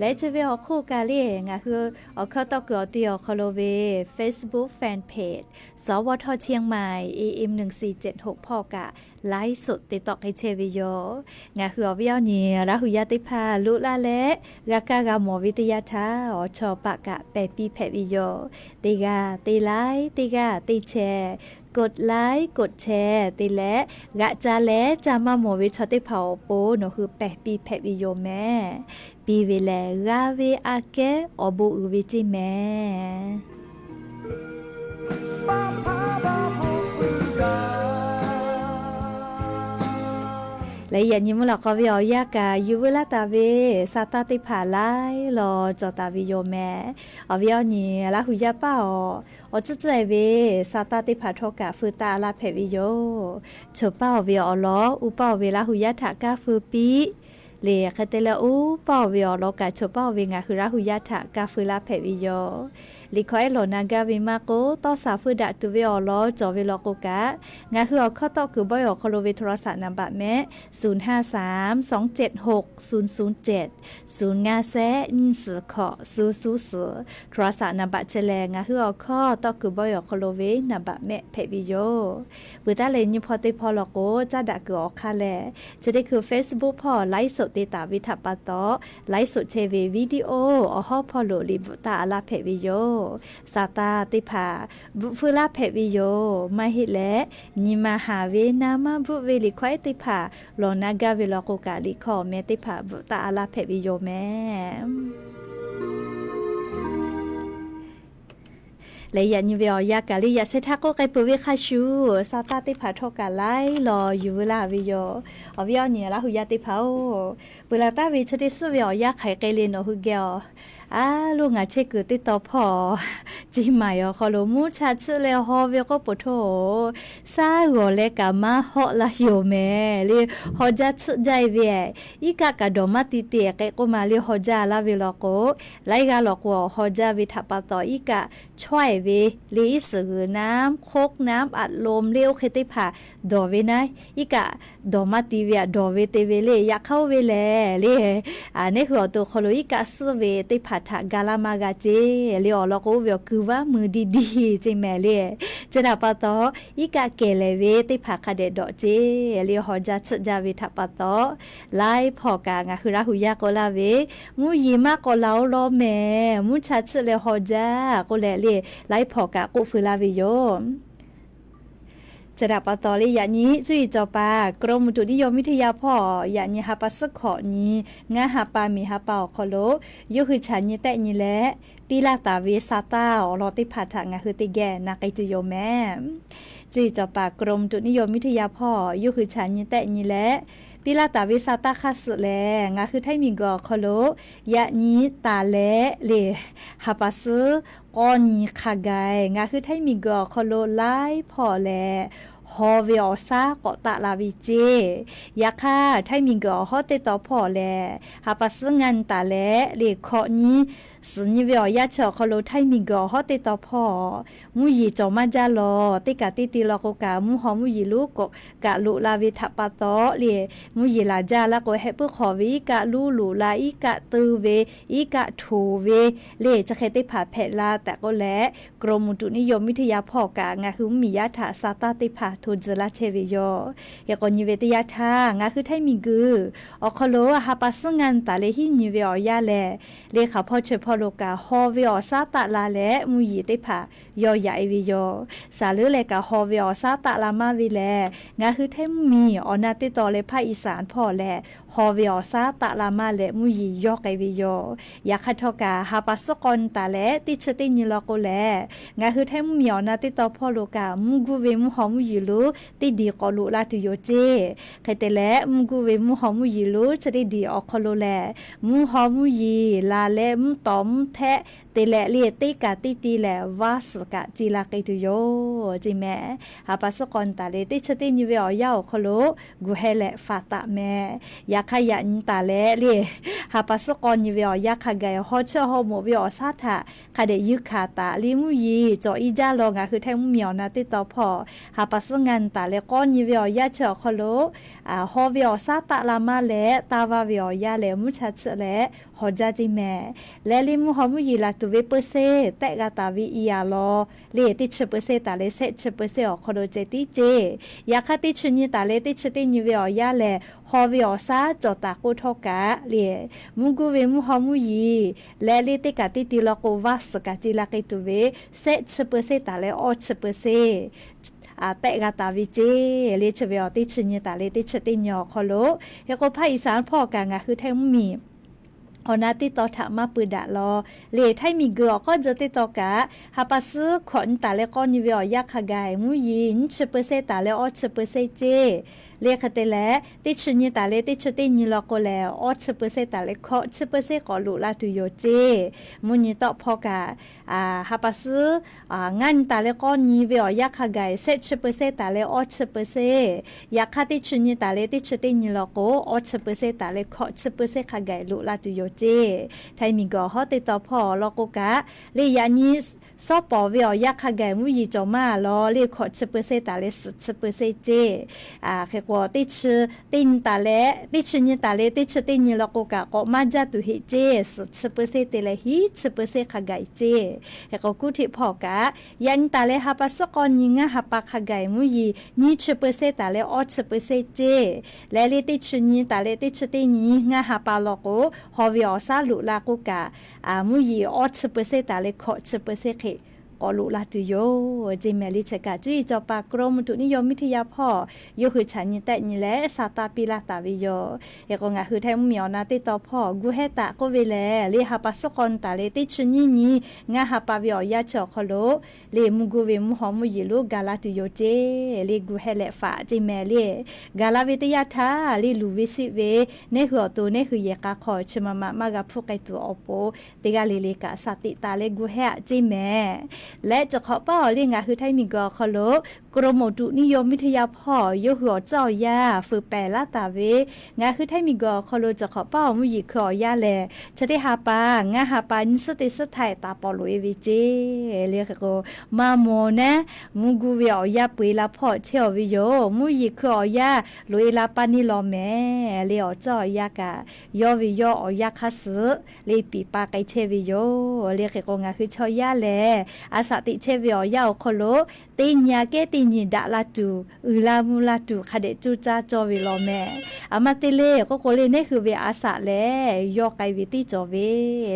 Leh chi ve awˬ hk'oˆ kaꞈ le, ngaˬ hui awˬ hkawˇ tawˆ kuiˬ awˬ ti awˬ hk'aw lo ve Facebook fan page สวท เชียงใหม่ A M หนึ่งสี่เจ็ดหก hpawˇ kaꞈ ไลฟ์สด te tawˆ k'ai chehˇ ve yoˬ. Ngaˬ hui awˬ viˉ awˬ nyi Laˇ hu yaˇ teˇ hpaˍ loꞈ laˇ leh, g'a kaˇ g'a mawˬ ve teˇ yanˇ htaˇ awˬ chawˇ paˆ kaꞈ pehˬ piˇ hpehꞈ ve yoˬ. Teˇ g'aˇ teˇ laiˉ, teˇ g'aˇ teˇ chehˇ, กดไลค์ กดแชร์ te leh, g'aꞈ ca leh ca maˇ mawˬ ve chaw teˇ hpaˍ awˬ pon nawˬ hui pehˬ piˇ hpehꞈ ve yoˬ mehˍ. Piˇ ve lehˬ g'a ve aꞈ kehˉ awˬ bon uiˍ ve ceˇ mehˍ. Leh yaꞈ nyi mvuhˇ lawꞈ k'aw ve awˬ yanˇ kaꞈ yuˬ veu laˇ taˍ ve sa taˇ teˇ hpaˍ laiˉ law cawˬ taˍ ve yoˬ mehˍ. Awˬ viˉ awˬ nyi Laˇ hu yaˇ paˇ awˬ, awˬ tcuhˉ tcuhˉ e ve sa taˇ teˇ hpaˍ htawˇ kaꞈ feu taˇ a laˇ hpehꞈ ve yoˬ. Choˬ paˇ oˬ ve awˬ lawn uˉ paˇ oˬ ve Laˇ hu yaˇ htaꞈ kaˇ feu piˇ le. Hk'e te leh uˉ paˇ oˬ ve awˬ lawn kaꞈ choˬ paˇ oˬ ve ngaˬ hui Laˇ hu yaˇ htaꞈ kaˇ feu laˇ hpehꞈ ve yoˬ. Liꞈ hkawˇ ehˉ lawˬ na gaˇ ve maˇ k'oˆ, tawˇ saˍ feuˇ daꞈ tuˬ ve awˬ lawn cawˬ ve law k'o kaꞈ, ngaˬ hui awˬ hkawˇ tawˆ kuiˬ bawehˇ awˬ hk'aw lo ve โทรศัพท์ naˍ baꞈ mehˆ ศูนย์ห้าสาม สองเจ็ดหก ศูนย์ศูนย์เจ็ด ศูนย์ ngaˇ sehˆ nyiˇ suhˍ hkawꞈ suhˍ suhˍ suhˍ โทรศัพท์ naˍ baꞈ chehˇ leh ngaˬ hui awˬ hkawˇ tawˆ kuiˬ bawehˇ awˬ hk'aw lo ve naˍ baꞈ mehˆ hpehꞈ ve yoˬ. Peuˬ taˉ leh nyi hpawˇ teˇ hpawˇ law k'o caˇ daꞈ kuiˬ awˬ hk'aˇ leh, chi teˇ hkui Facebook hpawˇ ไลฟ์สด te taˍ ve htaꞈ pa taw, ไลฟ์สด chehˇ ve video awˬ hawˉ hpawˇ lo liꞈ bvuhꞈ taˇ a laˇ hpehꞈ ve yoˬ. Sa taˇ teˇ hpaˍ bvuhꞈ feu laˇ hpehꞈ ve yoˬ. Maˇ heˆ leh, nyi ma haˍ ve naˍ maˇ bvuhˆ ve liꞈ hkawˇ ehˉ teˇ hpaˍ lawˬ na gaˇ ve law k'o kaꞈ liꞈ hkawˇ awˬ meh teˇ hpaˍ bvuhꞈ taˇ a laˇ hpehꞈ ve yoˬ mehˍ. Leh yaꞈ nyi ve awˬ yanˇ kaꞈ le yaꞈ sheh htaˇ k'oˆ k'ai peuˬ ve hk'a shuˍ, sa taˇ teˇ hpaˍ htawˇ kaꞈ laiˉ law yuˬ veu laˇ ve yoˬ. Awˬ viˉ awˬ nyi Laˇ hu yaˇ teˇ hpaˍ-oˬ, peuˬ laˬ taˍ ve chi teˇ suhˉ ve awˬ yanˇ hk'aiˬ k'ai le nawˬ hui geh awˬ, a lo ngaˬ chehˇ kuiˬ teˇ taw hpawˇ, เชียงใหม่ awˬ hk'aw lo mvuhˇ cha chiˆ leh haw ve k'oˆ poˬ htoˇ-oˬ, shaˉ g'awˬ leh kaꞈ maˇ hawˆ laˇ yoˬ mehˍ le. Haw jaˇ chiˆ jaˇ e ve, iˉ kaˆ kaꞈ dawˬ maˇ ti te k'ai k'oˆ ma le haw jaˇ laˇ ve law k'o, laiˉ g'aˇ law k'o awˬ haw jaˇ ve htaꞈ pa taw iˉ kaˆ chaweh ve le iˉ suhˍ g'uiˬ น้ำ โค้ก น้ำอัดลม le oˇ hk'e teˇ hpaˍ dawˬ ve naˉ, iˉ kaˆ dawˬ maˇ ti ve aꞈ dawˬ ve te ve le. Yaꞈ hk'aˇ oˇ ve lehˬ le, neˉ hui awˬ to hk'aw lo iˉ kaˆ suhˉ ve teˇ hpaˍ htaꞈ ga laˇ maˇ g'a ceˇ le. Awˬ lawn k'o oˇ ve awˬ kuiˬ vaˇ mui diˇ diˇ ceˇ mehˍ le. Chi htaꞈ pa taw, iˉ kaˆ kehˬ lehˍ ve teˇ hpaˍ hk'a dehꞈ dawˬ ceˇ le. Haw jaˇ chiˆ jaˇ ve htaꞈ pa taw, laiˉ hpawˇ kaꞈ ngaˬ hui Laˇ hu yaˇ k'oˆ laˇ ve, mvuhˇ yeˬ maˇ k'awꞈ la-o law mehˍ, mvuhˇ cha chiˆ leh haw jaˇ k'oˆ leh le, laiˉ hpawˇ kaꞈ k'oˆ feu laˇ ve yoˬ. Chi htaꞈ pa taw le, yaꞈ nyi cuˇ yiˍ cawˬ paˍ กรมอุตุนิยมวิทยา hpawˇ yaꞈ nyi ha pa suhˉ hkawꞈ nyi ngaˇ ha pa miˬ ha pa awˬ hk'aw lo yawˇ hui chaꞈ nyi tehˆ nyi leh piˇ laˇ taˍ ve sa taˇ awˬ lawn teˇ hpaˍ htaꞈ ngaˬ hui teˇ geh na k'ai tuˬ yoˬ mehˍ. Cuˇ yiˍ cawˬ paˍ กรมอุตุนิยมวิทยา hpawˇ yawˇ hui chaꞈ nyi tehˆ nyi leh piˇ laˇ taˍ ve sa taˇ hk'aˇ suh lehˬ, ngaˬ hui Htaiˇ miˬguiˬ awˬ hk'aw lo yaꞈ nyi taˍ leh le ha pa suhˉ k'awˇ nyi hk'a gaˬ ngaˬ hui Htaiˇ miˬguiˬ awˬ hk'aw lo laiˉ hpawˇ lehˬ haw ve awˬ shaˉ k'awꞈ taˆ la ve ceˇ. Yaꞈ hk'aˇ Htaiˇ miˬguiˬ awˬ hawˉ teˇ taw hpawˇ lehˬ, ha pa suhˉ ngaˇ nyi taˍ leh le hkawꞈ nyi suhˍ nyi ve awˬ yanˇ chi awˬ hk'aw lo Htaiˇ miˬguiˬ awˬ hawˉ teˇ taw hpawˇ mvuhˇ yeˬ cawˬ maˇ jaˇ lawˬ. Teˇ kaꞈ teˇ ti law k'o kaꞈ mvuhˇ haw mvuhˇ yeˬ lonˉ k'oꞈ kaꞈ loꞈ la ve htaꞈ pa taw le, mvuhˇ yeˬ laˬ jaˇ laˇ k'o, heh puiˉ hk'awꞈ ve iˉ kaˆ lonˉ loꞈ la, iˉ kaˆ teu ve, iˉ kaˆ htoˍ ve le, chi hk'e teˇ hpaˍ hpehꞈ la tehꞈ k'oˆ leh, กรมอุตุนิยมวิทยา hpawˇ kaꞈ ngaˬ hui mvuhˇmiˬ yaˇ htaꞈ sa taˇ teˇ hpaˍ hto tcuh laˇ chehˇ ve yoˬ. Hk'e k'o nyi ve teˇ yanˇ htaˇ ngaˬ hui Htaiˇ miˬguiˬ awˬ hk'aw lo ha pa suhˉ ngaˇ nyi taˍ leh hiˉ nyi ve awˬ yanˇ lehˬ, le hk'aˬ hpawˇ chi hpawˇ lo kaꞈ haw ve awˬ shaˉ taˆ la leh mvuhˇ yeˬ teˇ hpaˍ yaw yaꞈ e ve yoˬ. Saˍ leuˉ leh kaꞈ haw ve awˬ shaˉ taˆ la maˇ ve lehˬ, ngaˬ hui Htaiˇ mvuhˇmiˬ awˬ na teˇ taw leh ภาคอีสาน hpawˇ lehˬ haw ve awˬ shaˉ taˆ la maˇ leh mvuhˇ yeˬ yaw k'ai ve yoˬ. Yaꞈ hk'aˇ htawˇ kaꞈ ha pa suhˉ k'awˇ nyi taˍ leh teˇ chi teˇ nyi law k'o lehˬ, ngaˬ hui Htaiˇ mvuhˇmiˬ awˬ na teˇ taw hpawˇ lo kaꞈ mvuhˇ guˇ ve mvuhˇ haw mvuhˇ yeˬ lonˉ teˇ diˬ k'awꞈ loꞈ la tuˬ yoˬ ceˇ. Hk'e te leh mvuhˇ guˇ ve mvuhˇ haw mvuhˇ yeˬ lonˉ chi teˇ diˬ awˬ hk'aw lo lehˬ, mvuhˇ haw mvuhˇ yeˬ la leh mvuhˇ tawˍ mvuhˇ htehˆ te leh le teˇ kaꞈ teˇ ti lehˬ vaˇ suhˍ kaꞈ ce la k'ai tuˬ yoˬ ceˇ mehˍ. Ha pa suhˉ k'awˇ nyi taˍ leh teˇ chi teˇ nyi ve awˬ yanˇ awˬ hk'aw lo gu heh leh faˍ taˍ mehˍ. Yaꞈ hk'aˇ yaꞈ nyi taˍ leh le ha pa suhˉ k'awˇ nyi ve awˬ yanˇ hk'a gaˬ haw chiˇ haw moˍ ve awˬ shaˉ htaꞈ hk'a dehꞈ yuˇ hkanˍ taˍ le mvuhˇ yeˬ cawˬ e jaˇ law. Ngaˬ hui Htaiˇ mvuhˇmiˬ awˬ na teˇ taw hpawˇ ha pa suhˉ ngaˇ nyi taˍ leh k'awˇ nyi ve awˬ yanˇ chi awˬ hk'aw lo haw ve awˬ shaˉ taˆ la maˇ leh taˇ vaˇ ve awˬ yanˇ lehˬ mvuhˇ cha chiˇ leh haw jaˇ ceˇ mehˍ. Leh le mvuhˇ haw mvuhˇ yeˬ laˬ tuˬ ve เปอร์เซ็นต์ tehˆ g'a taˍ ve i a law le teˇ chi เปอร์เซ็นต์ taˍ leh shehˆ chi เปอร์เซ็นต์ awˬ hk'aw lo ceh tiˉ ceˇ. Yaꞈ hk'aˇ teˇ chi nyi taˍ leh teˇ chi teˇ nyi ve awˬ yanˇ lehˬ haw ve awˬ shaˉ cawˬ taˍ k'oˆ htawˇ kaꞈ le mvuhˇ guˇ ve mvuhˇ haw mvuhˇ yeˬ leh le teˇ kaꞈ teˇ ti law k'o vaˇ suhˍ kaꞈ ce la k'ai tuˬ ve shehˆ chi เปอร์เซ็นต์ taˍ leh awˇ chi เปอร์เซ็นต์ tehˆ g'a taˍ ve ceˇ. Le chi ve awˬ teˇ chi nyi taˍ leh teˇ chi teˇ nyi awˬ hk'aw lo hk'e k'o ภาคอีสาน hpawˇ kaꞈ ngaˬ hui Htaiˇ mvuhˇmiˬ awˬ na teˇ taw htaꞈ maˇ pui daꞈ law. Le Htaiˇ miˬguiˬ awˬ k'awˇ jeu teˇ taw kaꞈ ha pa suhˉ hkawꞈ nyi taˍ leh k'awˇ nyi ve awˬ yanˇ hk'a gaˬ mvuhˇ yeˬ nyiˇ chi เปอร์เซ็นต์ taˍ leh awˇ chi เปอร์เซ็นต์ ceˇ. Le hk'e te leh teˇ chi nyi taˍ leh teˇ chi teˇ nyi law k'o lehˬ awˇ chi เปอร์เซ็นต์ taˍ leh hkawꞈ chi เปอร์เซ็นต์ k'awꞈ loꞈ la tuˬ yoˬ ceˇ. Mvuhˇ nyi tawˆ hpawˇ kaꞈ ha pa suhˉ ngaˇ nyi taˍ leh k'awˇ nyi ve awˬ yanˇ hk'a gaˬ shehˆ chi เปอร์เซ็นต์ taˍ leh awˇ chi เปอร์เซ็นต์. Yaꞈ hk'aˇ teˇ chi nyi taˍ leh teˇ chi teˇ nyi law k'o awˇ chi เปอร์เซ็นต์ taˍ leh hkawꞈ chi เปอร์เซ็นต์ hk'a gaˬ loꞈ la tuˬ yoˬ ceˇ. Htaiˇ miˬguiˬ awˬ hawˉ teˇ taw hpawˇ law k'o kaꞈ le yaꞈ nyi sawˉ pawˍ ve awˬ yanˇ hk'a gaˬ mvuhˇ yeˬ cawˬ maˇ law le hkawꞈ chi เปอร์เซ็นต์ taˍ leh suhˍ chi เปอร์เซ็นต์ ceˇ. Hk'e k'o teˇ chi teˇ nyi taˍ leh teˇ chi nyi taˍ leh teˇ chi teˇ nyi law k'o kaꞈ k'awꞈ maˇ jaˇ tuˬ heˆ ceˇ. Suhˍ chi เปอร์เซ็นต์ te leh hiˉ chi เปอร์เซ็นต์ hk'a gaˬ ceˇ. Hk'e k'o kuˇ hteꞈ hpawˇ kaꞈ yaꞈ nyi taˍ leh ha pa suhˉ k'awˇ nyi ngaˇ ha pa hk'a gaˬ mvuhˇ yeˬ nyiˇ chi เปอร์เซ็นต์ taˍ leh awˇ chi เปอร์เซ็นต์ ceˇ. Leh le teˇ chi nyi taˍ leh teˇ chi teˇ nyi ngaˇ ha pa law k'o haw ve awˬ shaˉ loꞈ la k'o kaꞈ mvuhˇ yeˬ awˇ chi เปอร์เซ็นต์ taˍ leh hkawꞈ chi เปอร์เซ็นต์ hk'e k'awꞈ loꞈ la tuˬ yoˬ ceˇ mehˍ. Le chi kaꞈ cuˇ yiˍ cawˬ paˍ กรมอุตุนิยมวิทยา hpawˇ yawˇ hui chaꞈ nyi tehˆ nyi leh sa taˇ piˇ laˇ taˍ ve yoˬ. Hk'e k'o ngaˬ hui Htaiˇ mvuhˇmiˬ awˬ na teˇ taw hpawˇ gu heh taˍ k'oˆ ve lehˬ le ha pa suhˉ k'awˇ nyi taˍ leh teˇ chi nyiˇ nyi ngaˇ ha pa ve awˬ yanˇ chi awˬ hk'aw lo le mvuhˇ guˇ ve mvuhˇ haw mvuhˇ yeˬ lonˉ ga la tuˬ yoˬ ceˇ. Le gu heh leh faˍ ceˇ mehˍ le. Gaˬ la ve teˇ yanˇ htaˇ le luˬ ve siˆ ve nehˇ hui awˬ to nehˇ hui yehˬ k'a hk'aw chi ma ma maˇ g'a hpuˇ k'ai tuˬ awˬ pon teˇ g'aˇ le le kaꞈ shaˍ tiꞈ taˍ leh gu heh aꞈ ceˇ mehˍ. Leh cawˬ hk'awꞈ paˉ awˬ le ngaˬ hui Htaiˇ miˬguiˬ awˬ hk'aw lo กรมอุตุนิยมวิทยา hpawˇ yawˇ hui awˬ tcuhˉ awˬ yanˇ fuiˍ pehˍ laˇ taˍ ve ngaˬ hui Htaiˇ miˬguiˬ awˬ hk'aw lo cawˬ hk'awꞈ paˉ awˬ mvuhˇ yeˬ hkui awˬ yanˇ lehˬ chi teˇ ha pa ngaˇ ha pa nyiˇ suhˉ teˇ suhˉ htaꞈ taˍ pawˍ loꞈ e ve ceˇ. Le hk'e k'o maˇ mawˬ naˉ mvuhˇ guˇ ve awˬ yanˇ peu e la hpawˇ chehˇ aˬ ve yoˬ. Mvuhˇ yeˬ hkui awˬ yanˇ loꞈ e la paˇ neˇ law mehˍ. Le awˬ tcuhˉ awˬ yanˇ kaꞈ yawˇ ve yawˇ awˬ yanˇ hk'aˇ suh le piˍ pa k'ai chehˇ ve yoˬ. Le hk'e k'o ngaˬ hui chaw yaˇ lehˬ a shaꞈ teꞈ chehˇ ve awˬ yanˇ awˬ hk'aw lo Teˇ nyi aꞈ kehˉ teˇ nyi daꞈ la tuˬ, uiˍ la mvuh la tuˬ hk'a dehꞈ coˇ caˇ cawˇ ve law meh. Aˬ ma te le k'oˆ k'o le, neˉ hui ve a shaꞈ lehˬ yawˇ k'ai ve tiˉ cawˬ ve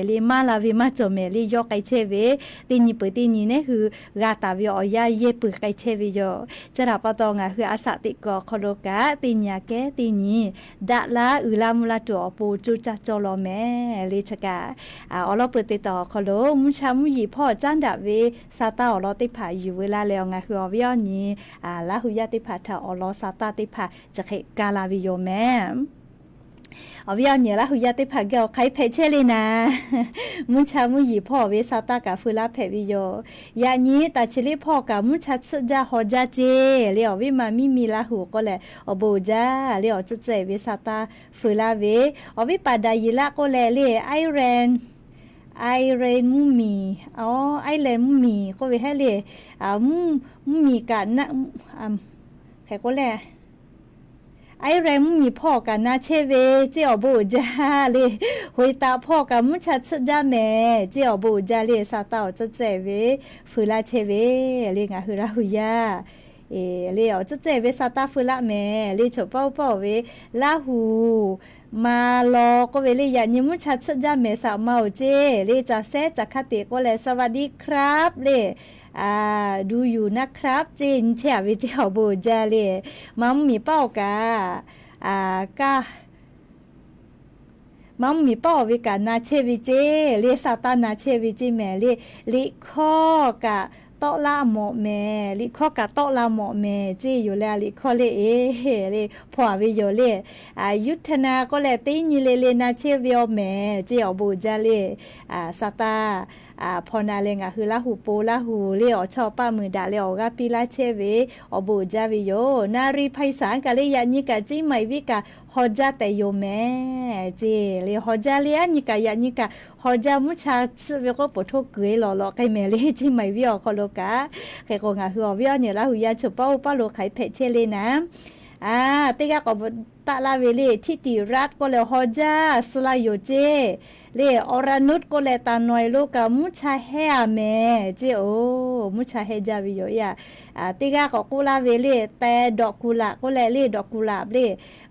le, maˇ la ve maˇ cawˬ mehˍ le, yawˇ k'ai chehˇ ve. Teˇ nyi peuˬ teˇ nyi neˉ hui g'a taˍ ve awˬ yanˇ yehˇ peuˬ k'ai chehˇ ve yoˬ. Chi htaꞈ pa taw ngaˬ hui a shaꞈ teꞈ kuiˬ awˬ hk'aw lo kaꞈ teˇ nyi aꞈ kehˉ teˇ nyi daꞈ la uiˍ la mvuh la tuˬ awˬ pon coˇ caˇ cawˇ law meh le. Chi kaꞈ awˬ lawn peuˬ te taw awˬ hk'aw lo mvuhˇ cha mvuhˇ yeˬ hpawˇ caˉ daꞈ ve sa taˇ awˬ lawn teˇ hpaˍ yuˬ veu laˇ leh, ngaˬ hui awˬ viˉ awˬ nyi Laˇ hu yaˇ teˇ hpaˍ htaꞈ awˬ lawn sa taˇ teˇ hpaˍ chi hk'e kaˇ la ve yoˬ meh. Awˬ viˉ awˬ nyi Laˇ hu yaˇ teˇ hpaˍ geh awˬ hk'aˬ hk'e hpehꞈ chehˇ le naˍ, mvuhˇ cha mvuhˇ yeˬ hpawˇ ve sa taˇ kaꞈ feu laˇ hpehꞈ ve yoˬ. Yaꞈ nyi taˍ chi liˇ hpawˇ kaꞈ mvuhˇ cha tsuhˆ jaˇ haw jaˇ ceˇ le. Awˬ viˉ ma miˇ miˇ Laˇ hu k'oˆ leh awˬ bon uiˍ jaˇ le, awˬ tcuhˉ tcuhˉ ve sa taˇ feu laˇ ve. Awˬ viˉ paˍ daꞈ yeˬ laˇ k'oˆ leh le, Ireland, Ireland mvuhˇ miˬ, Ireland mvuhˇ miˬ k'oˆ ve hehˉ le, mvuhˇ miˬ kaꞈ na, hk'e k'oˆ leh Ireland mvuhˇ miˬ hpawˇ kaꞈ na chehˇ ve ceˇ, awˬ bon uiˍ jaˇ le. Hoꞈ taˍ hpawˇ kaꞈ mvuhˇ cha tsuhˆ jaˇ mehˍ ceˇ, awˬ bon uiˍ jaˇ le. Sa taˇ awˬ tcuhˉ tcuhˉ ve feu laˇ chehˇ ve le, ngaˬ hui Laˇ hu yaˇ le awˬ tcuhˉ tcuhˉ ve sa taˇ feu laˇ mehˍ le. Choˬ paˇ oˇ paˇ oˬ ve Laˇ hu ma law k'oˆ ve le, yaꞈ nyi mvuhˇ cha tsuhˆ jaˇ mehˍ saꞈ ma oˬ ceˇ le. Caˬ sehˉ caˬ hk'a teꞈ k'oˆ leh สวัสดีครับ le, ดูอยู่นะครับ ceˇ nyi chehˇ a ve ceˇ, awˬ bon uiˍ jaˇ le. Ma mvuhˇ miˬ paˇ awˬ kaꞈ, kaˇ ma mvuhˇ miˬ paˇ awˬ ve kaꞈ na chehˇ ve ceˇ le, sa taˇ na chehˇ ve ceˇ mehˍ le. Liꞈ hkawˇ kaꞈ tawˆ laˇ mawꞈ mehˍ, liꞈ hkawˇ kaꞈ tawˆ la mawꞈ mehˍ ceˇ yoˬ le. Liꞈ hkawˇ le e le hpawˇ a ve yoˬ le. Yuˇ htaˇ na k'oˆ leh teˇ nyi le le na chehˇ ve awˬ mehˍ ceˇ, awˬ bon uiˍ jaˇ le. Sa taˇ hpawˇ na leh ngaˬ hui Laˇ hu po Laˇ hu le awˬ chawˇ paˆ mui daꞈ leh awˬ g'aˇ piˇ laˇ chehˇ ve, awˬ bon uiˍ jaˇ ve yoˬ. Na ri hpaˇ saˍ kaꞈ le, yaꞈ nyi kaꞈ ceˇ maˬ iˬ viˉ kaꞈ haw jaˇ tehꞈ yoˬ mehˍ ceˇ le. Haw jaˇ le, aˉ nyi kaꞈ yaꞈ nyi kaꞈ haw jaˇ, mvuhˇ cha tsuhˆ ve k'oˆ poˬ htoˇ kuiˬ e lawˬ lawꞈ k'ai mehˍ le, ceˇ maˬ iˬ viˉ awˬ hk'aw lo kaꞈ. Hk'e k'o ngaˬ hui awˬ viˉ awˬ nyi Laˇ hu yaˇ choˬ paˇ oˇ paˇ lo hk'aˬ hk'e hpehꞈ chehˇ le naˍ, teˇ g'aˇ k'awꞈ taˆ laˇ ve le, ธิติรัตน์ k'oˆ leh haw jaˇ suh la yoˬ ceˇ le. อรนุช k'oˆ leh taˍ nawˬ e lo kaꞈ mvuhˇ cha hehˇ a mehˍ ceˇ, oˬ mvuhˇ cha hehˇ jaˇ ve yoˬ e a. Teˇ g'aˇ k'awꞈ k'oˆ laˇ ve le, teh dawꞈ kuˬ laꞈ k'oˆ leh le, dawꞈ kuˬ laꞈ le,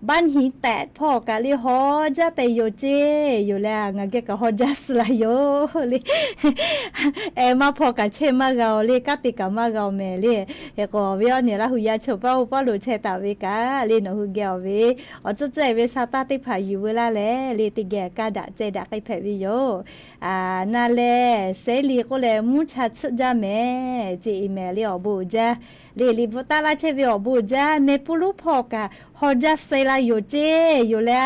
บ้านหินแตก hpawˇ kaꞈ le haw jaˇ tehꞈ yoˬ ceˇ yoˬ le. Ngaˬ geh kaꞈ haw jaˇ suh la yoˬ le. Eh, maˇ hpawˇ kaꞈ chehˇ maˇ g'a oˬ le, kanˉ te kaꞈ maˇ g'a oˬ mehˍ le. Hk'e k'o awˬ viˉ awˬ nyi Laˇ hu yaˇ choˬ paˇ oˇ paˇ lo chehˇ taˍ ve kaꞈ le, nawˬ hui geh awˬ ve awˬ tcuhˉ tcuhˉ e ve sa taˇ teˇ hpaˍ yuˬ veu laˇ leh le, teˇ geh kaˇ daꞈ ceh daꞈ k'ai hpehꞈ ve yoˬ. Na leh sehˉ li k'oˆ leh mvuhˇ cha tsuhˆ jaˇ mehˍ ceˇ e mehˍ le, awˬ bon uiˍ jaˇ le. Liꞈ bvuhꞈ taˆ laˇ chehˇ ve awˬ bon uiˍ jaˇ. Mehˍ puˇ lonˉ hpawˇ kaꞈ haw jaˇ suh la yoˬ ceˇ yoˬ le.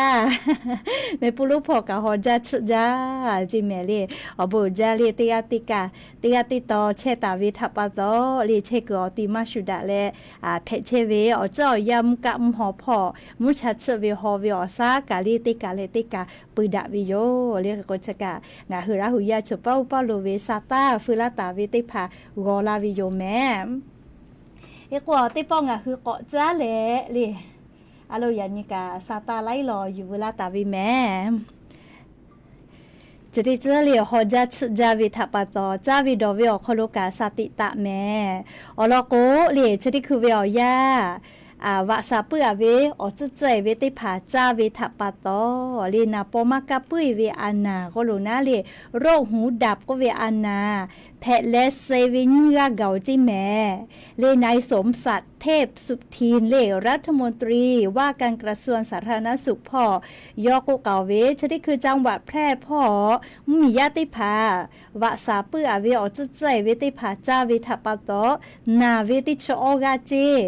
Mehˍ puˇ lonˉ hpawˇ kaꞈ haw jaˇ tsuhˆ jaˇ ceˇ mehˍ le, awˬ bon uiˍ jaˇ le. Teˇ g'aˇ teˇ kaꞈ, teˇ g'aˇ teˇ taw chehˇ taˍ ve htaꞈ pa taw le, chehˇ kuiˬ awˬ ti maˇ shuˍ daꞈ leh hpehꞈ chehˇ ve awˬ tcuhˉ awˬ yanˇ mvuhˇ kaˆ mvuhˇ haw hpawˇ mvuhˇ cha tsuhˆ ve haw ve awˬ saˉ kaꞈ le, teˇ kaꞈ leh teˇ kaꞈ pui daꞈ ve yoˬ le. Hk'e k'o chi kaꞈ ngaˬ hui Laˇ hu yaˇ choˬ paˇ oˇ paˇ lo ve sa taˇ feu laˇ taˍ ve teˇ hpaˍ g'aw la ve yoˬ mehˍ. Hk'e k'o teˇ pawˆ ngaˬ hui k'awꞈ caˉ leh le, a lo yaꞈ nyi kaꞈ sa taˇ laiˉ law yuˬ veu laˇ taˍ ve mehˍ. Chi teˇ ceuˬ le haw jaˇ tsuhˆ jaˇ ve htaꞈ pa taw, caˇ ve dawˬ ve awˬ hk'aw lo kaꞈ sa tiꞈ taˍ mehˍ. Awˬ lawn k'o le, chi teˇ hkui ve awˬ yanˇ, vaꞈ shaˍ puiˉ a ve awˬ tcuhˉ tcuhˉ e ve teˇ hpaˍ caˇ ve htaꞈ pa taw le, naˍ paw maˇ kaˇ puiˉ e ve a naˍ k'oˆ lo naˉ le, โรคหูดับ k'oˆ ve a naˍ hpehꞈ leh suh ve nyiˇ g'aˇ gaˬ oˬ ceˇ mehˍ. Le นายสมศักดิ์ เทพสุทิน le รัฐมนตรีว่าการกระทรวงสาธารณสุข hpawˇ yawˇ k'oˆ k'aoˍ ve, chi teˇ hkui จังหวัดแพร่ hpawˇ mvuhˇ miˬ yaˇ teˇ hpaˍ vaꞈ shaˍ puiˉ a ve awˬ tcuhˉ tcuhˉ e ve teˇ hpaˍ caˇ ve htaꞈ pa taw, naˬ ve teˇ chi awˇ g'aˇ ceˇ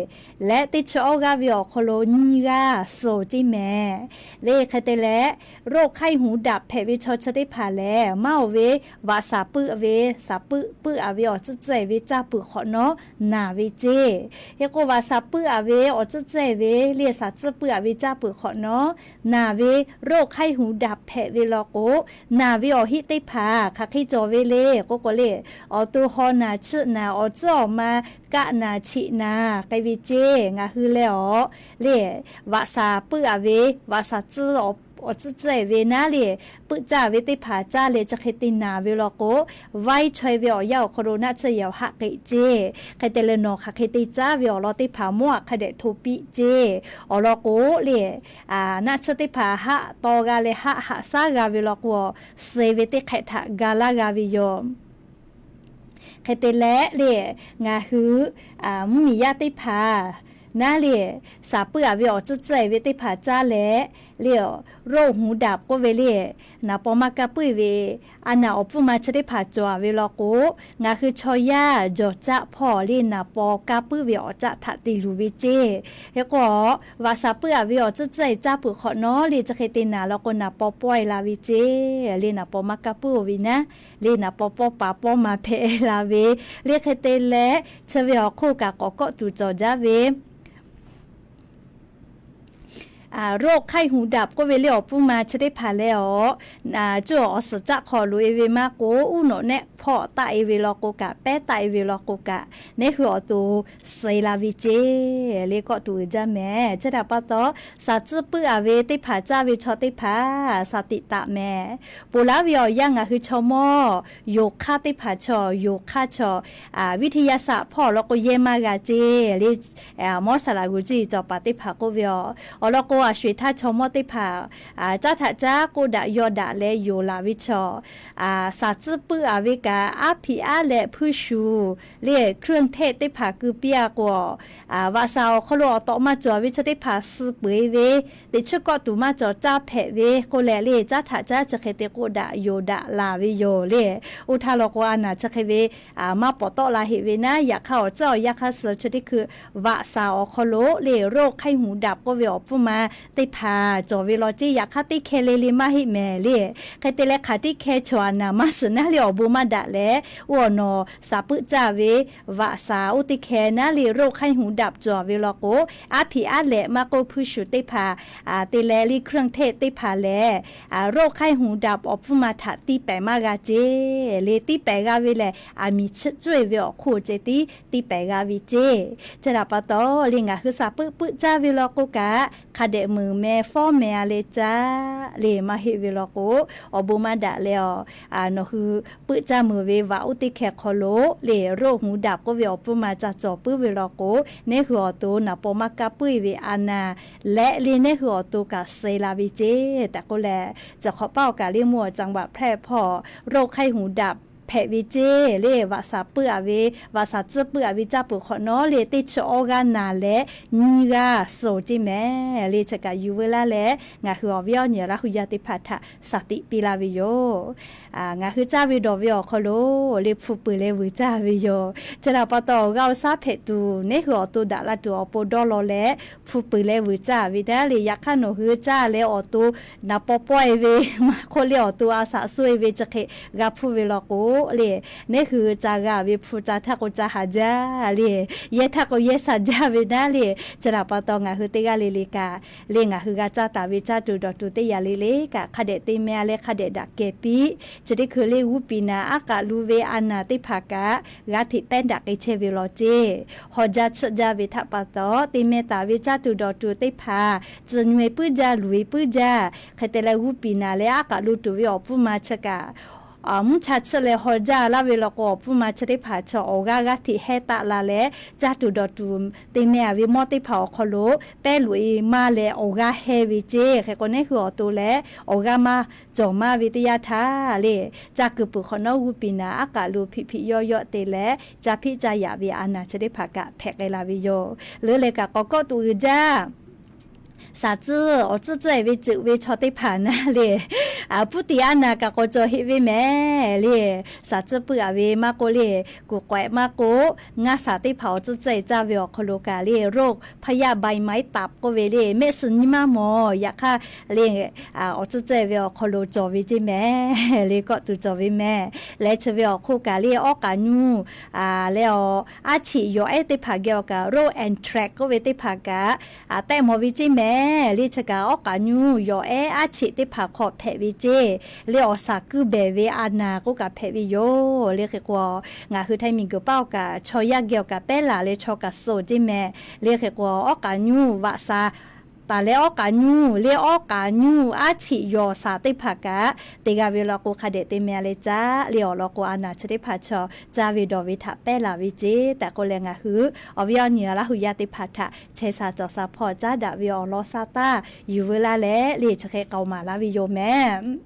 leh teˇ chi awˇ g'aˇ ve awˬ hk'aw lo nyiˇ g'aˇ suh oˬ ceˇ mehˍ. Le hk'e te leh, โรคไข้หูดับ hpehꞈ ve chaw chi teˇ hpaˍ lehˬ, maˇ oˬ ve vaꞈ shaˍ puiˉ ve, shaˍ puiˉ puiˉ a ve awˬ tcuhˉ tcuhˉ e ve caˇ peuˬ hk'awꞈ nawˉ naˬ ve ceˇ. Hk'e k'o vaꞈ shaˍ puiˉ a ve awˬ tcuhˉ tcuhˉ e ve le shaˍ tcuhˉ puiˉ a ve caˇ peuˬ hk'awꞈ nawˉ naˬ ve โรคไข้หูดับ hpehꞈ ve law k'o, naˬ ve awˬ heˆ teˇ hpaˍ hk'aˬ hk'e cawˬ ve le k'oˆ k'o le, awˬ to haw naˬ tsuhˆ naˬ, awˬ tcuhˉ awˬ ma kaˆ naˬ cheꞈ naˬ k'ai ve ceˇ. Ngaˬ hui leh awˬ le vaꞈ shaˍ puiˉ a ve, vaꞈ shaˍ tcuhˉ awˬ awˬ tcuhˇ tcuhˇ-e ve naˉ le, peuˆ caˇ ve teˇ hpaˍ caˇ leh chi hk'e te naˍ ve law k'o, vaiˇ chaweh ve awˬ yanˇ awˬ hk'aw lo naˆ tsuhˇ yehˬ awˬ haˆ k'eꞈ ceˇ. Hk'e te leh nawˬ hk'aˬ hk'e te caˉ ve awˬ lawn teˇ hpaˍ mawˇ aꞈ hk'a dehꞈ hto piˆ ceˇ. Awˬ lawn k'o le, naˆ tsuhˇ teˇ hpaˍ haˆ taw g'a leh haˆ haꞈ shaˉ g'a ve law k'o, suh ve teˇ hk'ehꞈ htaꞈ ga laˇ g'a ve yoˬ. Hk'e te leh le, ngaˬ hui mvuhˇmiˬ yaˇ teˇ hpaˍ naˉ le, saˍ puiˉ-a ve awˬ tcuhˇ tcuhˇ-e ve teˇ hpaˍ caˇ leh le, roˆ hmuˍ daꞈ k'oˆ ve le, naˍ paw maˇ kaˇ puiˉ ve a naˬ awˬ pfuhˇ ma chi teˇ hpaˍ cawˬ-a ve law k'o, ngaˬ hui chaw yaˇ jawˬ caˆ hpawˇ le naˍ paw kaˇ puiˉ ve awˬ caˆ htaꞈ te luˬ ve ceˇ. Hk'e k'o, vaꞈ saˍ puiˉ-a ve awˬ tcuhˇ tcuhˇ-e caˇ peuˬ hk'awꞈ nawˉ le chi hk'e te naˍ law k'o, naˍ paw pawehˇ la ve ceˇ. Le naˍ paw maˇ kaˇ puiˉ-o ve naˉ, le naˍ paw pawˇ paˍ pawˇ ma hpehꞈ la ve le. Hk'e te leh chi ve awˬ hk'oˆ kaꞈ k'awꞈ kawˆ tuˬ cawˬ jaˇ ve roˆ hk'aiˇ hmuˍ daꞈ k'oˆ ve le awˬ pfuhˇ ma chi teˇ hpaˍ leh awˬ, cuˇ awˬ suhˍ caˆ hk'aw loꞈ-e ve maˇ k'o, uˉ nawꞈ nehˆ hpawˇ taˆ-e ve law k'o kaꞈ, pehˉ taˆ-e ve law k'o kaꞈ, neˉ hui awˬ to suh la ve ceˇ. Le kawˆ tuˬ uiˍ jaˇ mehˍ. Chi htaꞈ pa taw, saˍ tcuhˇ puiˉ-a ve teˇ hpaˍ caˇ ve chaw teˇ hpaˍ saˍ tiꞈ taˍ mehˍ. Ponˬ laˉ ve awˬ yanˇ ngaˬ hui chaw mawˇ yonˍ hk'aˇ teˇ hpaˍ chaw, yonˍ hk'aˇ chaw, วิทยาศาสตร์ hpawˇ awˬ lawn k'o yehˇ maˇ g'a ceˇ le. Mawˇ saˍ laꞈ g'uˬ cuˇ yiˍ cawˬ paˍ teˇ hpaˍ k'oˆ ve awˬ, awˬ lawn k'o a sho-eˬ htaˇ chaw mawˇ teˇ hpaˍ caˉ htaꞈ caˉ k'oˆ daꞈ yaw daꞈ leh yonˍ laˬ ve chaw, saˍ tcuhˇ puiˉ-a ve kaꞈ aˉ hpiꞈ aˉ lehꞈ hpuiˇ shuˍ le เครื่องเทศ teˇ hpaˍ keu piˇ-a k'o, vaꞈ saˍ awˬ hk'aw lo awˬ tawꞈ maˇ cawˬ ve chi teˇ hpaˍ suh peuˬ-e ve, teꞈ chiˉ kawˆ tuˬ maˇ cawˬ caˇ hpehꞈ ve k'oˆ leh le, caˉ htaꞈ caˉ chi hk'e te k'oˆ daꞈ yonˍ daꞈ laˬ ve yoˬ le. Oˇ htaˇ law k'o a naˬ chi hk'e ve maˇ pawˍ tawˆ la heꞈ ve naˉ, yaꞈ hk'aˇ awˬ tcuhˉ awˬ yanˇ hk'aˇ suh chi teˇ hkui vaꞈ saˍ awˬ hk'aw lo le roˆ hk'aiˇ hmuˍ daꞈ k'oˆ ve awˬ pfuhˇ ma teˇ hpaˍ cawˬ ve law ceˇ. Yaꞈ hk'aˇ teˇ hkeh le le maˇ heˆ mehˍ le. Hk'e te leh hk'aˬ teˇ hkeh chaw a naˬ maˇ suhˍ naˉ le awˬ bon maˇ daꞈ leh, oˇ awˬ nawˬ saˍ puiˉ caˇ ve vaꞈ saˍ oˇ teˇ hkeh naˉ le roˆ hk'aiˇ hmuˍ daꞈ cawˬ ve law k'o, aˉ hpiꞈ aˉ lehꞈ maˇ k'oˆ hpuiˇ shuˍ teˇ hpaˍ te leh le เครื่องเทศ teˇ hpaˍ lehˬ, roˆ hk'aiˇ hmuˍ daꞈ awˬ pfuhˇ ma htaꞈ tiˇ pehˍ maˇ g'a ceˇ le. Tiˇ pehˍ g'a ve lehˬ, aˬ miˍ chiˆ cuˇ-e ve awˬ hk'oˆ ceh tiˉ tiˇ pehˍ g'a ve ceˇ. Chi htaꞈ pa taw le ngaˬ hui saˍ puiˉ puiˉ caˇ ve law k'o kaꞈ, hk'a dehꞈ meuˍ meh fawˉ meh-a leh caˇ le maˇ heˆ ve law k'o, awˬ bon maˇ daꞈ leh awˬ, nawˬ hui puiˉ caˇ meuˍ ve vaꞈ oˇ teˇ hkeh hk'aw lo le roˆ hmuˍ daꞈ k'oˆ ve awˬ pfuhˇ ma ca cawˬ puiˉ ve law k'o, neˉ hui awˬ to naˍ paw maˇ kaˇ puiˉ ve a naˬ leh le neˉ hui awˬ to kaꞈ suh la ve ceˇ tehꞈ k'oˆ leh, chi hk'awꞈ paˉ awˬ kaꞈ le mvuhˇ awˬ จังหวัดแพร่ hpawˇ roˆ hk'aiˇ hmuˍ daꞈ hpehꞈ ve ceˇ le. Vaꞈ saˍ puiˉ-a ve, vaꞈ saˍ tcuhˇ puiˉ-a ve caˇ peuˬ hk'awꞈ nawˉ le teˇ chi awˇ g'aˇ naˬ leh nyiˇ g'aˇ suh ceˇ mehˍ le. Chi kaꞈ yuˬ veu laˇ leh ngaˬ hui awˬ viˉ awˬ nyi Laˇ hu yaˇ teˇ hpaˍ htaꞈ saˍ tiꞈ piˇ laˇ ve yoˬ. Ngaˬ hui caˇ ve dawˬ ve awˬ hk'aw lo le hpu peuˬ leh vuiˬ caˇ ve yoˬ. Chi htaꞈ pa taw awˬ g'aˇ awˬ shaˉ hpehꞈ tuˬ neˉ hui awˬ to daꞈ la tuˬ awˬ pon dawˇ law leh hpu peuˬ leh vuiˬ caˇ ve taˇ le. Yaꞈ hk'aˇ nawˬ hui caˇ leh awˬ to naˍ paw pawehˇ ve maˇ k'oˆ le awˬ to a shaꞈ suhˆ-e ve chi hk'e g'a hpfuhˇ ve law k'o le, neˉ hui ca g'a ve hpu ca htaˇ k'o ca haˍ jaˇ le, yehˇ htaˇ k'o yehˇ sha jaˇ ve naˉ le. Chi htaꞈ pa taw ngaˬ hui teˇ g'aˇ le le kaꞈ le ngaˬ hui g'a caˇ taˍ ve caˇ tuˬ dawˬ tuˬ teˇ yanˇ le le kaꞈ hk'a dehꞈ te meh-a leh hk'a dehꞈ daꞈ kehˬ piˇ. Chi teˇ hkui le g'uˇ piˍ naˍ aˉ k'aꞈ lu ve a naˬ teˇ hpaˍ kaꞈ g'aˇ hteꞈ pehˉ daꞈ k'ai chehˇ ve law ceˇ. Haw jaˇ tsuhˆ jaˇ ve htaꞈ pa taw te meh taˍ ve caˇ tuˬ dawˬ tuˬ teˇ hpaˍ tcuh nyu-e puiˉ jaˇ, luˬ-e puiˉ jaˇ. Hk'e te leh g'uˇ piˍ naˍ leh aˉ k'aꞈ lu tuˬ ve awˬ pfuhˇ ma chi kaꞈ mvuhˇ cha tsuhˆ leh haw jaˇ laˇ ve law k'o awˬ pfuhˇ ma chi teˇ hpaˍ chaw awˬ g'aˇ g'aˇ hteꞈ hehnˇ taˆ la leh caˇ tuˬ dawˬ tuˬ te meh-a ve mawˇ teˇ hpaˍ awˬ hk'aw lo pehˉ loꞈ-e maˇ leh awˬ g'aˇ hehnˇ ve ceˇ. Hk'e k'o neˉ hui awˬ to leh awˬ g'aˇ maˇ cawˬ maˇ ve teˇ yanˇ htaˇ le, caˇ kuiˬ peuˬ hk'awꞈ nawˉ g'uˇ piˍ naˍ aˉ k'aꞈ lu hpiꞈ hpiꞈ yawˇ yawˇ te leh caˇ hpiˆ caˇ yaꞈ ve a naˬ chi teˇ hpaˍ kaꞈ hpehꞈ k'ai la ve yoˬ. Leuˉ leh kaꞈ k'awꞈ kawˆ tuˬ uiˍ jaˇ. Shaˍ tcuhˇ awˬ tcuhˇ tcuhˇ-e ve ceuˬ ve chaw teˇ hpaˍ naˉ le, puˉ tiꞈ a naˬ kaꞈ k'awꞈ cawˬ heˆ ve mehˍ le. Shaˍ tcuhˇ puiˉ-a ve maˇ k'oˆ le, kuˬ k'awehꞈ maˇ k'oˆ, ngaˇ shaˍ teˇ hpaˍ awˬ tcuhˇ tcuhˇ-e caˇ ve awˬ hk'aw lo kaꞈ le roˆ hpaˇ yaˇ bai maiˉ taꞈ k'oˆ ve le mehˆ suhˍ nyi maˇ mawˬ. Yaꞈ hk'aˇ le awˬ tcuhˇ tcuhˇ-e ve awˬ hk'aw lo cawˬ ve ceˇ mehˍ le, kawˆ tuˬ cawˬ ve mehˍ. Leh chi ve awˬ hk'oˆ kaꞈ le awˉ k'aꞈ nyuˇ leh awˬ aˉ cheꞈ yawˬ ehˉ teˇ hpaˍ geh awˬ kaꞈ roˆ anthrax k'oˆ ve teˇ hpaˍ kaꞈ tehˆ mawˬ ve ceˇ mehˍ le. Chi kaꞈ awˉ k'aꞈ nyuˇ yawˬ ehˉ aˉ cheꞈ teˇ hpaˍ hk'aw hpehꞈ ve ceˇ le. Awˬ shaˍ kuiˇ behˬ ve a naˬ k'oˆ kaꞈ hpehꞈ ve yoˬ le. Hk'e k'o ngaˬ hui Htaiˇ miˬguiˬ paˉ awˬ kaꞈ chaw yaˇ geh awˬ kaꞈ pehˉ laˬ leh chaw kaꞈ suh ceˇ mehˍ le. Hk'e k'o awˉ k'aꞈ nyuˇ vaꞈ sha taˍ leh awˉ k'aꞈ nyuˇ le, awˉ k'aꞈ nyuˇ aˉ cheꞈ yawˬ shaˍ teˇ hpaˍ kaꞈ te g'a ve law k'o, hk'a dehꞈ te meh le caˇ le awˬ lawn k'o, a naˍ chi teˇ hpaˍ chaw caˇ ve dawˬ ve htaꞈ pehˇ laˬ ve ceˇ tehꞈ k'oˆ leh, ngaˬ hui awˬ viˉ awˬ nyi Laˇ hu yaˇ teˇ hpaˍ htaꞈ chehˇ sha cawˬ sha hpawˇ caˉ daꞈ ve awˬ lawn sa taˇ yuˬ veu laˇ leh le chi hk'e k'aoˍ maˍ laˇ ve yoˬ mehˍ.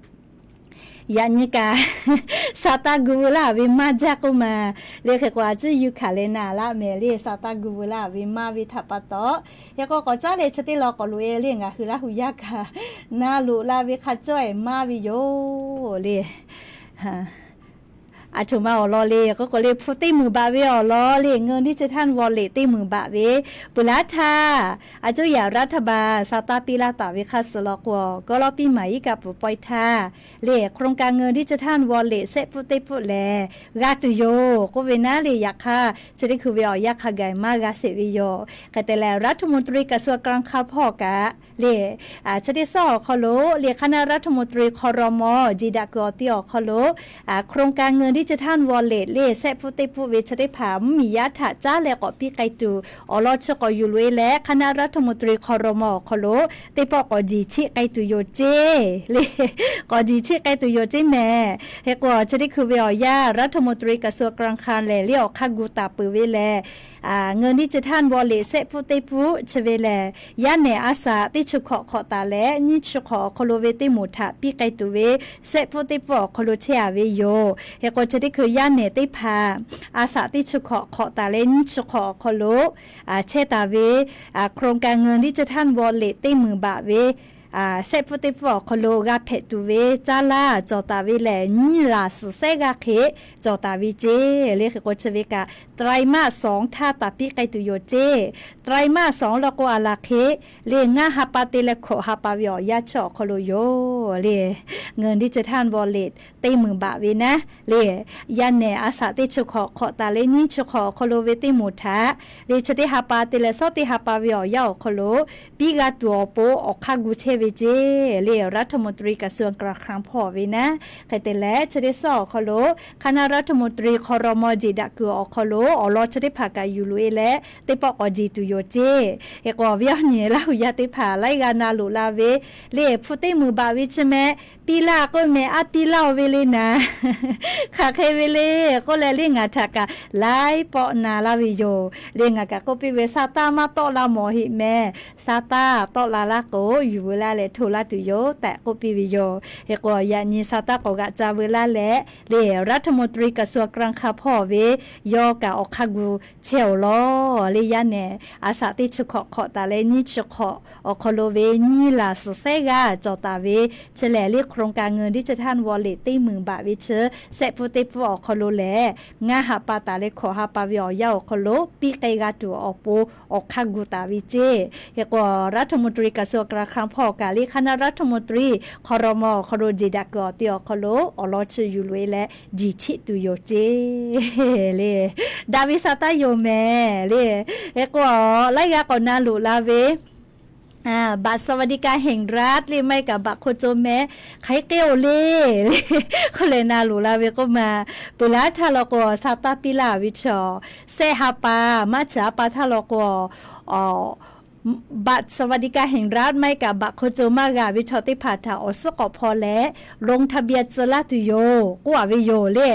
Yaꞈ nyi kaꞈ, sa taˇ gu veu laˇ ve maˇ jaˇ k'oˆ ma. Le hk'e k'o, a ciˉ yuˇ hkanˍ leh naˍ laˆ mehˍ le, sa taˇ gu veu laˇ ve maˇ ve htaꞈ pa taw, hk'e k'o k'awꞈ caˉ leh chi teˇ lawn k'awꞈ loꞈ e le, ngaˬ hui Laˇ hu yaˇ kaꞈ na loꞈ la ve hk'a cawˇ ehˍ maˇ ve yoˬ le. Aˬ htoꞈ ma awˬ lawn le k'oˆ k'o le, hpu teˇ meunˍ baꞈ ve awˬ lawn le, เงินดิจิทัลวอลเล็ต teˇ meunˍ baꞈ ve peuˬ laˇ htaˇ, a coˇ yaꞈ รัฐบาล sa taˇ piˇ laˇ taˍ ve hk'a shuˍ law k'o, kawˇ lawˇ piˇ maˍ iˉ kaˆ peuˬ pawehˇ htaˇ le, โครงการเงินดิจิทัลวอลเล็ต sehˆ pfuhˆ teˇ pfuhˆ lehˬ g'a tuˬ yoˬ k'oˆ ve naˉ le. Yaꞈ hk'aˇ, chi teˇ hkui ve awˬ yanˇ hk'a gaˬ maˇ g'a sheˍ ve yoˬ. Hk'e te leh รัฐมนตรีกระทรวงการคลัง hpawˇ kaꞈ le, chi teˇ suhˉ awˬ hk'aw lo le, คณะรัฐมนตรี ครม. jeˬ daꞈ kuiˬ awˬ ti awˬ hk'aw lo โครงการเงินดิจิทัลวอลเล็ต le, sehˆ pfuhˆ teˇ pfuhˆ ve chi teˇ hpaˍ mvuhˇmiˬ yaˇ htaꞈ caˉ leh k'awꞈ piˇ k'ai tuˬ awˬ lawn chi k'awꞈ yuˬ loꞈ e leh, คณะรัฐมนตรี ครม. awˬ hk'aw lo teˇ pawˆ k'awꞈ jeˬ cheˆ k'ai tuˬ yoˬ ceˇ le. K'awꞈ jeˬ cheˆ k'ai tuˬ yoˬ ceˇ mehˍ. Hk'e k'o, chi teˇ hkui ve awˬ yanˇ รัฐมนตรีกระทรวงการคลัง lehˬ le, awˬ hk'aˇ gu taˍ peuˬ ve lehˬ, เงินดิจิทัลวอลเล็ต sehˆ pfuhˆ teˇ pfuhˆ chi ve lehˬ, yaˇ nehˬ a shaꞈ teˇ chi hkawꞈ hk'awꞈ taˍ leh nyiˇ chi hk'awꞈ awˬ hk'aw lo ve teˇ moˍ htaꞈ piˇ k'ai tuˬ ve sehˆ pfuhˆ teˇ pfuhˆ awˬ hk'aw lo chehˇ a ve yoˬ. Hk'e k'o, chi teˇ hkui yaˇ nehˬ teˇ hpaˍ a shaꞈ teˇ chi hkawꞈ hk'awꞈ taˍ leh nyiˇ chi hk'awꞈ awˬ hk'aw lo chehˇ taˍ ve โครงการเงินดิจิทัลวอลเล็ต teˇ meunˍ baꞈ ve sehˆ pfuhˆ teˇ pfuhˆ awˬ hk'aw lo g'a hpehꞈ tuˬ ve caˇ laˇ cawˬ taˍ ve lehˬ, nyiˇ laˬ suhˍ sehˉ g'aˇ hk'e cawˬ taˍ ve ceˇ le. Hk'e k'o, chi ve kaꞈ ไตรมาสสอง htaˇ taˍ piˇ k'ai tuˬ yoˬ ceˇ. ไตรมาสสอง law k'o, a laˬ hk'e le, ngaˇ ha pa te leh hkawꞈ ha pa ve awˬ yanˇ chi awˬ hk'aw lo yoˬ le. เงินดิจิทัลวอลเล็ต teˇ meunˍ baꞈ ve naˉ le, yaˇ nehˬ a shaꞈ teˇ chi hkawꞈ hk'awꞈ taˍ leh nyiˇ chi hk'awꞈ awˬ hk'aw lo ve teˇ moˍ htaꞈ le, chi teˇ ha pa te leh suhˉ teˇ ha pa ve awˬ yanˇ awˬ hk'aw lo piˇ g'a tuˬ awˬ pon awˬ hk'aˇ gu chehˇ ve ceˇ le. รัฐมนตรีกระทรวงการคลัง hpawˇ ve naˉ. Hk'e te leh, chi teˇ suhˉ awˬ hk'aw lo คณะรัฐมนตรี ครม. jeˬ daꞈ kuiˬ awˬ hk'aw lo awˬ lawn chi teˇ hpaˍ kaꞈ yuˬ loꞈ e leh teˇ pawˆ k'awꞈ jeˬ tuˬ yoˬ ceˇ. Hk'e k'o, awˬ viˉ awˬ nyi Laˇ hu yaˇ teˇ hpaˍ laiˉ g'a na loꞈ la ve le, hpu teˇ meunˍ baꞈ ve chi meh piˇ laˇ k'oˆ meh, aˉ piˇ laˇ-oˬ ve le naˍ. Hk'aˬ hk'e ve le k'oˆ leh, le ngaˬ htaꞈ kaꞈ laiˉ pawˆ na laˇ ve yoˬ le. Ngaˬ kaꞈ k'oˆ piˇ ve, sa taˇ maˇ tawˆ la mawˬ heˆ meh. Sa taˇ tawˆ la laˇ k'o, yuˬ veu laˇ leh hto laˇ tuˬ yoˬ tehꞈ k'oˆ piˇ ve yoˬ. Hk'e k'o, yaꞈ nyi sa taˇ k'awꞈ g'aꞈ ca veu laˇ leh le, รัฐมนตรีกระทรวงการคลัง hpawˇ ve yawˇ kaꞈ awˬ hk'aˇ gu chehˇ-oˬ law le. Yaˇ nehˬ a shaꞈ teˇ chi hkawꞈ hk'awꞈ taˍ leh nyiˇ chi hkawꞈ awˬ hk'aw lo ve nyiˇ laˬ suhˍ sehˉ g'aˇ cawˬ taˍ ve chi lehˬ le, โครงการเงินดิจิทัลวอลเล็ต teˇ meunˍ baꞈ ve chi sehˆ pfuhˆ teˇ pfuhˆ awˬ hk'aw lo lehˬ, ngaˇ ha pa taˍ leh hkawꞈ ha pa ve awˬ yanˇ awˬ hk'aw lo piˇ k'ai g'a tuˬ awˬ pon awˬ hk'aˇ gu taˍ ve ceˇ. Hk'e k'o, รัฐมนตรีกระทรวงการคลัง hpawˇ kaꞈ le, คณะรัฐมนตรี ครม. awˬ hk'aw lo jeˬ daꞈ kuiˬ awˬ ti awˬ hk'aw lo awˬ lawn chi yuˬ loꞈ e leh jeˬ cheˆ tuˬ yoˬ ceˇ le. Daꞈ ve sa taˇ yoˬ mehˍ le. Hk'e k'o, laiˉ g'aˇ k'awꞈ na loꞈ la ve บัตรสวัสดิการแห่งรัฐ le maˇ heˆ kaꞈ บัตรคนจน meh hk'aˬ hk'e k'oˆ-oˬ le. Hk'e leh na loꞈ la ve k'oˆ ma, peuˬ laˇ htaˇ law k'o, sa taˇ piˇ laˇ ve chaw sehˆ ha pa maˇ chi ha pa htaˇ law k'o, บัตรสวัสดิการแห่งรัฐ maˇ heˆ kaꞈ บัตรคนจน maˇ g'a ve chaw teˇ hpaˍ htaꞈ awˬ suhˉ k'awꞈ hpaw leh ลงทะเบียน tcuh laˇ tuˬ yoˬ k'oˆ a ve yoˬ le.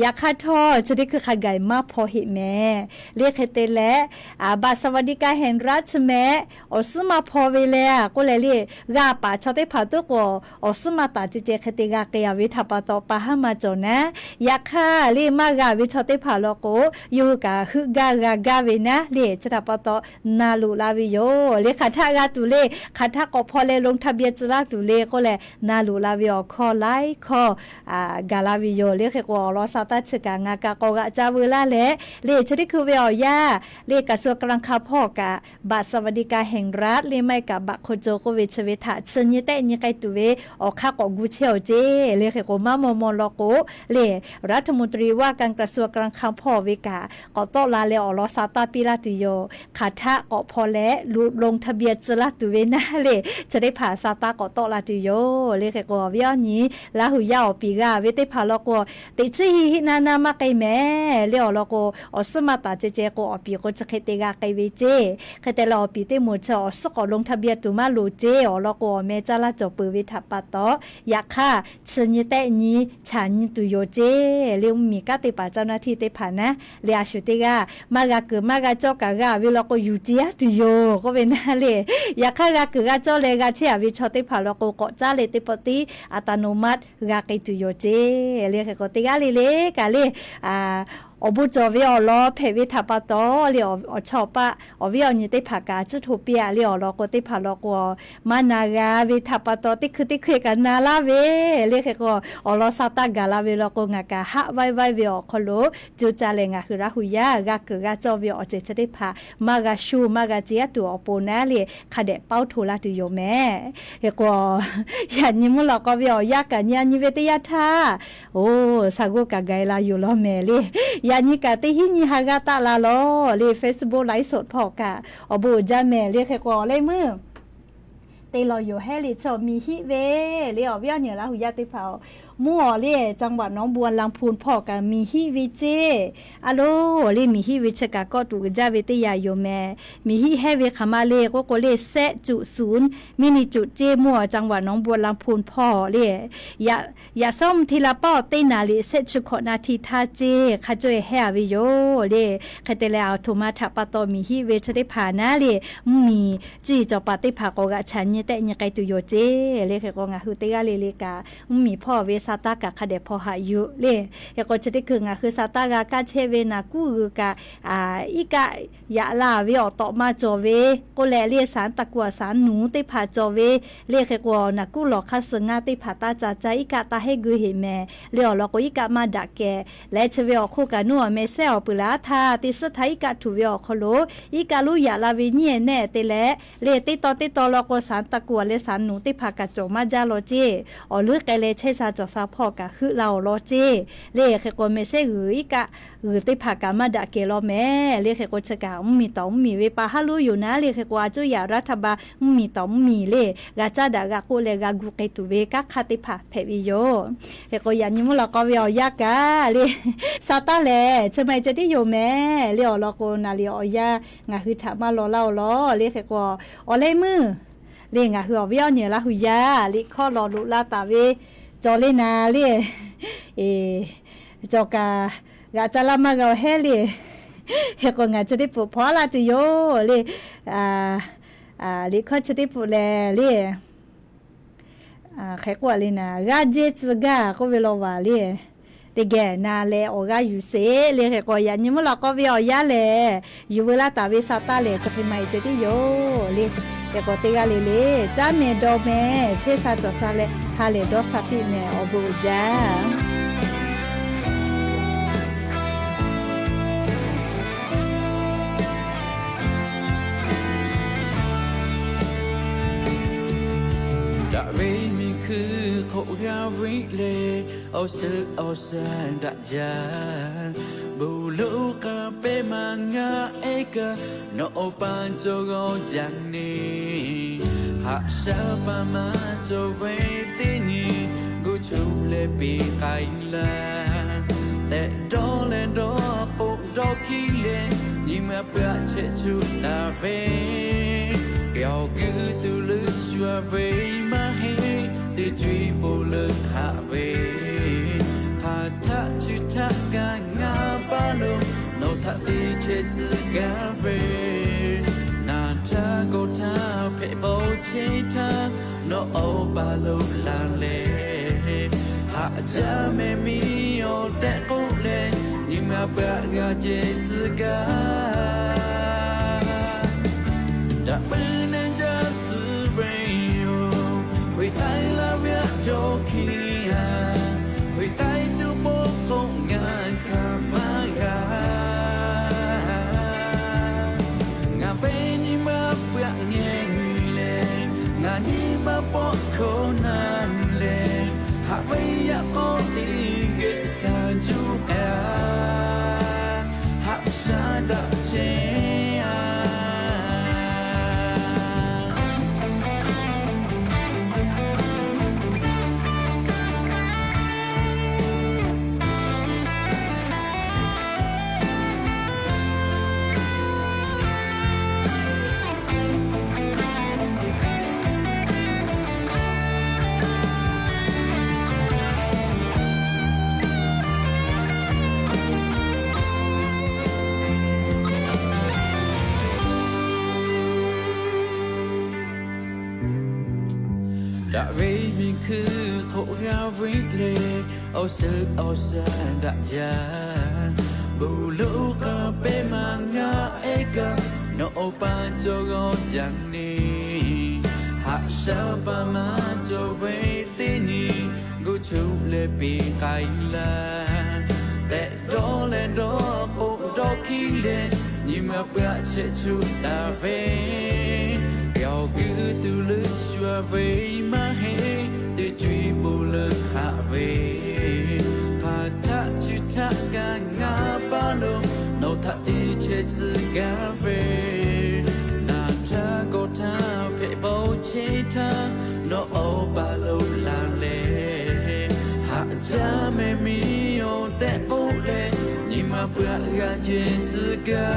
Yaꞈ hk'aˇ htawˇ, chi teˇ hkui hk'a gaˬ maˇ hpaw heˆ meh le. Hk'e te leh, บัตรสวัสดิการแห่งรัฐ chi meh awˬ suhˉ maˇ hpaw ve le k'oˆ leh le, g'a paˍ chaw teˇ hpaˍ tuˉ k'o, awˬ suhˉ maˇ taˍ ceh ceh hk'e te g'a k'ai a ve htaꞈ pa taw pa haˉ maˇ cawˬ naˉ. Yaꞈ hk'aˇ le, maˇ g'a ve chaw teˇ hpaˍ law k'o, yawˇ hui kaꞈ heuˆ gaˇ g'a gaˇ ve naˉ le. Chi htaꞈ pa taw na loꞈ la ve yoˬ le. Hk'aˬ htaˆ g'a tuˬ le, hk'aˬ htaˆ k'awꞈ hpaw leh ลงทะเบียน tcuh laˇ tuˬ le k'oˆ leh na loꞈ la ve awˬ hkawˇ laiˉ hkawˇ gaˬ la ve yoˬ le. Hk'e k'o, awˬ lawn sa taˇ chi kaꞈ ngaˬ kaꞈ k'awꞈ g'aꞈ ca veu laˇ leh le, chi teˇ hkui ve awˬ yanˇ le, กระทรวงการคลัง hpawˇ kaꞈ บัตรสวัสดิการแห่งรัฐ le maˇ heˆ kaꞈ บัตรคนจน k'oˆ ve chi ve htaꞈ chi nyi tehˆ nyi k'ai tuˬ ve awˬ hk'aˇ k'awꞈ gu chehˇ-oˬ ceˇ le. Hk'e k'o, maˇ maw maw law k'o le, รัฐมนตรีว่าการกระทรวงการคลัง hpawˇ ve kaꞈ k'awꞈ tawˆ la leh awˬ lawn sa taˇ piˇ laˇ tuˬ yoˬ. Hk'aˬ htaˆ k'awꞈ hpaw leh ลงทะเบียน tcuh laˇ tuˬ ve naˉ le, chi teˇ hpaˍ sa taˇ k'awꞈ tawˆ la tuˬ yoˬ le. Hk'e k'o, awˬ viˉ awˬ nyi Laˇ huˍ yaˇ awˬ piˍ g'a ve teˇ hpaˍ law k'o, teꞈ chiˉ hiˆ hiˆ naˇ naˇ maˇ k'ai mehˍ le. Awˬ lawn k'o, awˬ suhˉ maˇ taˍ ceh ceh k'o, awˬ piˍ k'o chi hk'e te g'a k'ai ve ceˇ. Hk'e te leh awˬ piˍ teˇ moˍ chi awˬ suhˉ k'awꞈ ลงทะเบียน tuˬ maˇ loˍ ceˇ. Awˬ lawn k'o, awˬ meh caˇ laˇ cawˬ peuˬ ve htaꞈ pa taw, yaꞈ hk'aˇ chi nyi tehˆ nyi chaꞈ nyi tuˬ yoˬ ceˇ le. Mvuhˇmiˬ kanˉ te paˍ เจ้าหน้าที่ teˇ hpaˍ naˉ le, a shu teˇ g'aˇ maˇ g'a kuiˬ maˇ g'a cawˇ kaꞈ g'a ve law k'o, yuˬ ceˇ aˉ tuˬ yoˬ k'oˆ ve naˉ le. Yaꞈ hk'aˇ g'a kuiˬ g'a cawˇ leh g'a chehˇ a ve chaw teˇ hpaˍ law k'o, k'awꞈ caˉ leh teˇ pawˆ tiˉ อัตโนมัติ g'a k'ai tuˬ yoˬ ceˇ le. Hk'e k'o, teˇ g'aˇ le le kaꞈ le, awˬ bon cawˬ ve awˬ lawn hpehꞈ ve htaꞈ pa taw le, awˬ chawˇ awˬ paˆ awˬ viˉ awˬ nyi teˇ hpaˍ kaꞈ tcuhˉ hto piˇ a le. Awˬ lawn k'o, teˇ hpaˍ law k'o, maˇ na g'a ve htaꞈ pa taw, teˇ hkui teˇ hkui kaꞈ na laˇ ve le. Hk'e k'o, awˬ lawn sa taˇ gaˬ la ve law k'o, ngaˬ kaꞈ haˆ vaiˇ vaiˇ ve awˬ hk'aw lo co ca lehˬ, ngaˬ hui Laˇ huˍ yaˇ g'a kuiˬ g'a cawˇ ve awˬ ceuˬ chi teˇ hpaˍ maˇ g'a shu maˇ g'a ce aˉ tuˬ awˬ pon naˉ le, hk'a dehꞈ เป้าหมาย hto la tuˬ yoˬ mehˍ. Hk'e k'o, yaꞈ nyi mvuhˇ lawꞈ k'aw ve awˬ yanˇ kaꞈ nyi a nyi ve teˇ yanˇ htaˇ, oˬ, saˍ g'oˇ kaꞈ gaˬ e la yoˬ law mehˍ le. Yaꞈ nyi kaꞈ teˇ hinˉ nyi ha g'aˇ taˆ la lawˬ le, Facebook live สด hpawˇ kaꞈ awˬ bon uiˍ jaˇ mehˍ le. Hk'e k'o, awˬ leh meuˇ te lawˬ yoˬ hehˉ le, chaw miˬ hiˆ ve le, awˬ viˉ awˬ nyi Laˇ huˍ yaˇ teˇ hpaˍ-oˬ, mvuhˇ awˬ le จังหวัดหนองบัวลำพู hpawˇ kaꞈ miˬ hiˆ ve ceˇ. A lo, le miˬ hiˆ ve chi kaꞈ kawˆ tuˬ uiˍ jaˇ ve teˇ yanˇ yoˬ mehˍ. Miˬ hiˆ hehˉ ve hk'aˬ ma le k'oˆ k'o le, แซะจุดศูนย์ mvuhˇ miˬ จุด ceˇ, mvuhˇ awˬ จังหวัดหนองบัวลำพู hpawˇ le. Yaꞈ, yaꞈ shawˉ mvuhˇ hti la paˉ awˬ teˇ naˍ riˍ shehˆ chi hkawꞈ naˍ hti htaˇ ceˇ, hk'a cawˇ e hehˉ a ve yoˬ le. Hk'e te leh, aˬ htoꞈ ma htaꞈ pa taw miˬ hiˆ ve chi teˇ hpaˍ naˉ le, mvuhˇmiˬ cuˇ yiˍ cawˬ paˍ teˇ hpaˍ k'awꞈ g'aꞈ chaꞈ nyi tehˆ nyi k'ai tuˬ yoˬ ceˇ le. Hk'e k'o, ngaˬ hui teˇ g'aˇ le le kaꞈ, mvuhˇmiˬ hpawˇ ve sa taˇ kaꞈ hk'a dehꞈ hpaw haꞈ yuˬ le. Hk'e k'o, chi teˇ hkui ngaˬ hui sa taˇ g'a kaˇ chehˇ ve naˍ kuˉ g'uiˬ kaꞈ, iˉ kaˆ yaꞈ la ve awˬ tawꞈ ma cawˬ ve k'oˆ leh le, ศาลตะกัว สารหนู teˇ hpaˍ cawˬ ve le. Hk'e k'o, naˍ kuˉ lawˬ hk'aˇ suh ngaˇ teˇ hpaˍ taˇ ca caˇ, iˉ kaˆ taˇ heˆ gui heꞈ mehˍ le. Awˬ lawn k'o, iˉ kaˆ maˇ daꞈ kehˬ leh, chi ve awˬ hk'oˆ kaꞈ nuˇ awˬ meh sehˉ awˬ peuˬ laˬ htaˇ, teˇ suhˉ htaˇ iˉ kaˆ htuꞈ ve awˬ hk'aw lo iˉ kaˆ lonˉ yaꞈ la ve nyiˇ ehˍ nehˆ te leh le, teˇ taw teˇ taw law k'o, ศาลตะกัว leh ศาลหนู teˇ hpaˍ kaꞈ cawˬ maˇ jaˇ law ceˇ. Awˬ leuˉ k'ai leh chehˇ sha cawˬ sha hpawˇ kaꞈ heuˆ la awˬ lawn ceˇ le. Hk'e k'o, meh sehˉ g'uiˬ iˉ kaˆ g'uiˬ teˇ hpaˍ kaꞈ maˇ daꞈ kehˬ law mehˍ le. Hk'e k'o, chi kaꞈ mvuhˇmiˬ tawˍ mvuhˇmiˬ ve pa haˉ lonˉ yoˬ naˉ le. Hk'e k'o, a cuˇ yaꞈ รัฐบาล mvuhˇmiˬ tawˍ mvuhˇmiˬ le, g'a caˉ daꞈ g'a k'oˆ leh g'a gu k'ai tuˬ ve kanˉ hk'aˇ teˇ hpaˍ hpehꞈ ve yoˬ. Hk'e k'o, yaꞈ nyi mvuhˇ lawꞈ k'aw ve awˬ yanˇ kaꞈ le, sa taˇ lehˬ chi ma e ceh tiˉ yoˬ mehˍ le. Awˬ lawn k'o, naˍ liˍ awˬ yanˇ ngaˬ hui htaꞈ maˇ law laˇ-oˬ law le. Hk'e k'o, awˬ leh meuˇ le, ngaˬ hui awˬ viˉ awˬ nyi Laˇ huˍ yaˇ liꞈ hkawˇ lawˬ loꞈ la taˍ ve cawˬ le naˍ le, cawˬ kaꞈ g'aꞈ ca laˇ maˇ g'a-oˬ hehˉ le. Hk'e k'o, ngaˬ chi teˇ pfuhˍ hpaw laˇ tuˬ yoˬ le. Liꞈ hkawˇ chi teˇ pfuhˍ lehˬ le, hk'e k'oˆ le naˍ, g'aˇ jehˇ tcuh gaˇ k'oˆ ve law vaˬ le. Teˇ geh na leh awˬ g'aˇ yuˬ sheˍ le. Hk'e k'o, yaꞈ nyi mvuhˇ lawꞈ k'aw ve awˬ yanˇ lehˬ, yuˬ veu laˇ taˍ ve sa taˇ lehˬ, chi hk'e ma e ceh tiˉ yoˬ le. Hk'e k'o, teˇ g'aˇ le le caˉ meh dawˇ meh chehˇ sha cawˬ sha leh ha lehˬ dawˇ sha piˇ meh, awˬ bon uiˍ jaˇ. Daꞈ ve miˬ hkui hk'oˆ g'a ve leh, awˬ suhˍ awˬ shaˍ daꞈ jaˇ. Bon loˍ k'a pehˉ maˇ ngaˆ ehˉ kaꞈ, nawˬ awˬ pa cawˬ g'awˇ jaˇ neˇ. Haꞈ shaˉ pa maˇ cawˬ ve teˇ nyi, gu chuˆ leh piˇ k'ai laˇ. Tehꞈ dawˇ leh dawˇ k'oˆ dawˇ hkiˉ leh, nyi ma peuˬ chehˇ chuˆ taˍ ve. Yawˇ g'uiˇ tuˬ leuˆ shu a ve maˇ heˆ, teˇ cuˇ po leuˆ haꞈ ve. Hk'aˬ htaˆ chi htaˆ kaꞈ ngaˬ pa lo, nawˬ htaꞈ te chehˇ tcuh gaˇ ve. Naˍ htaˇ gawˬ htaˇ hpehꞈ bawˬ chehˇ htaˇ, nawˬ awˬ pa lo laˬ leh, haꞈ jaˇ meh miˇ awˬ tehꞈ k'oˆ leh, nyi ma peuˬ g'a cehˇ tcuh gaˇ. Daꞈ puiˉ neˇ jaˇ suh ve yoˬ, hk'e k'ai laˇ ve a cawˬ hkiˇ a, hk'e k'ai tuˬ bon k'oˆ ngaˬ hkanˍ maˇ g'a. Ngaˬ ve nyi ma peuˬ ngeh leh, ngaˬ nyi ma pawˆ hkawˇ na leh, haꞈ ve yaꞈ k'aw teˇ geh kaꞈ juˇ k'ai a, haꞈ shaˉ daꞈ chehˇ a. Daꞈ ve miˬ hkui hk'oˆ g'a ve lehˬ, awˬ suhˍ awˬ shaˍ daꞈ jaˇ. Bon loˍ k'a pehˉ maˇ ngaˬ ehˉ kaꞈ, nawˬ awˬ pa cawˬ g'awˇ jaˇ neˇ. Haꞈ shaˉ pa maˇ cawˬ ve teˇ nyi, gu chuˆ leh piˇ k'ai laˇ. Tehꞈ dawˇ leh dawˇ k'o dawˇ hkiˉ leh, nyi ma peuˬ aꞈ chehˇ chuˆ taˍ ve, yawˇ g'uiˇ tuˬ leuˆ shu a ve maˇ heˆ, teˇ co e po leuˆ haꞈ ve. Hpaˍ htaˆ chi htaˆ kaꞈ ngaˬ paˇ lo, nawˬ htaꞈ te chehˇ tcuh gaˇ ve, naˍ htaˇ kawˇ htaˇ hpehꞈ bawˬ chehˇ htaˇ, nawˬ awˬ pa lo laˬ leh, haꞈ jaˇ mehˍ miˇ-oˬ tehꞈ k'oˆ leh, nyi ma peuˬ aꞈ g'a jehˬ tcuh gaˇ.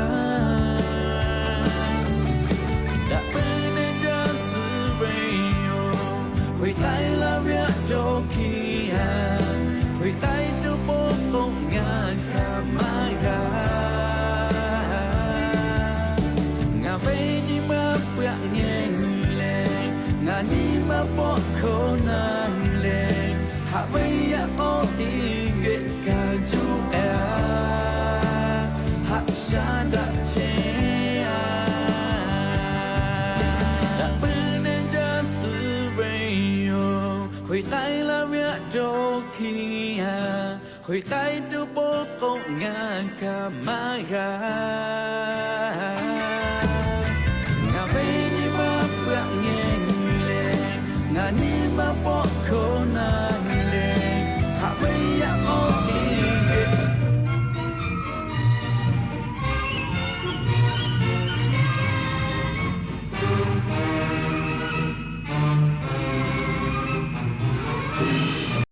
Daꞈ puiˉ neˇ jaˇ suh ve yoˬ, hoꞈ k'ai laˇ ve aꞈ dawˇ hkiˇ a, hoꞈ k'ai tuˬ pawˆ k'o ngaˬ hkanˍ maˇ g'a. Ngaˬ ve nyi ma peuˬ aꞈ ngeh leh, ngaˬ nyi ma pawˆ hkawˇ na leh, haꞈ ve yaꞈ k'aw teˇ geh kaꞈ juˇ k'ai a, haꞈ shaˉ daꞈ chehˇ a. Daꞈ puiˉ neˇ jaˇ suh ve yoˬ, hoꞈ k'ai laˇ ve aꞈ dawˇ hkiˇ a, hoꞈ k'ai tuˬ pawˆ k'o ngaˬ hkanˍ maˇ g'a.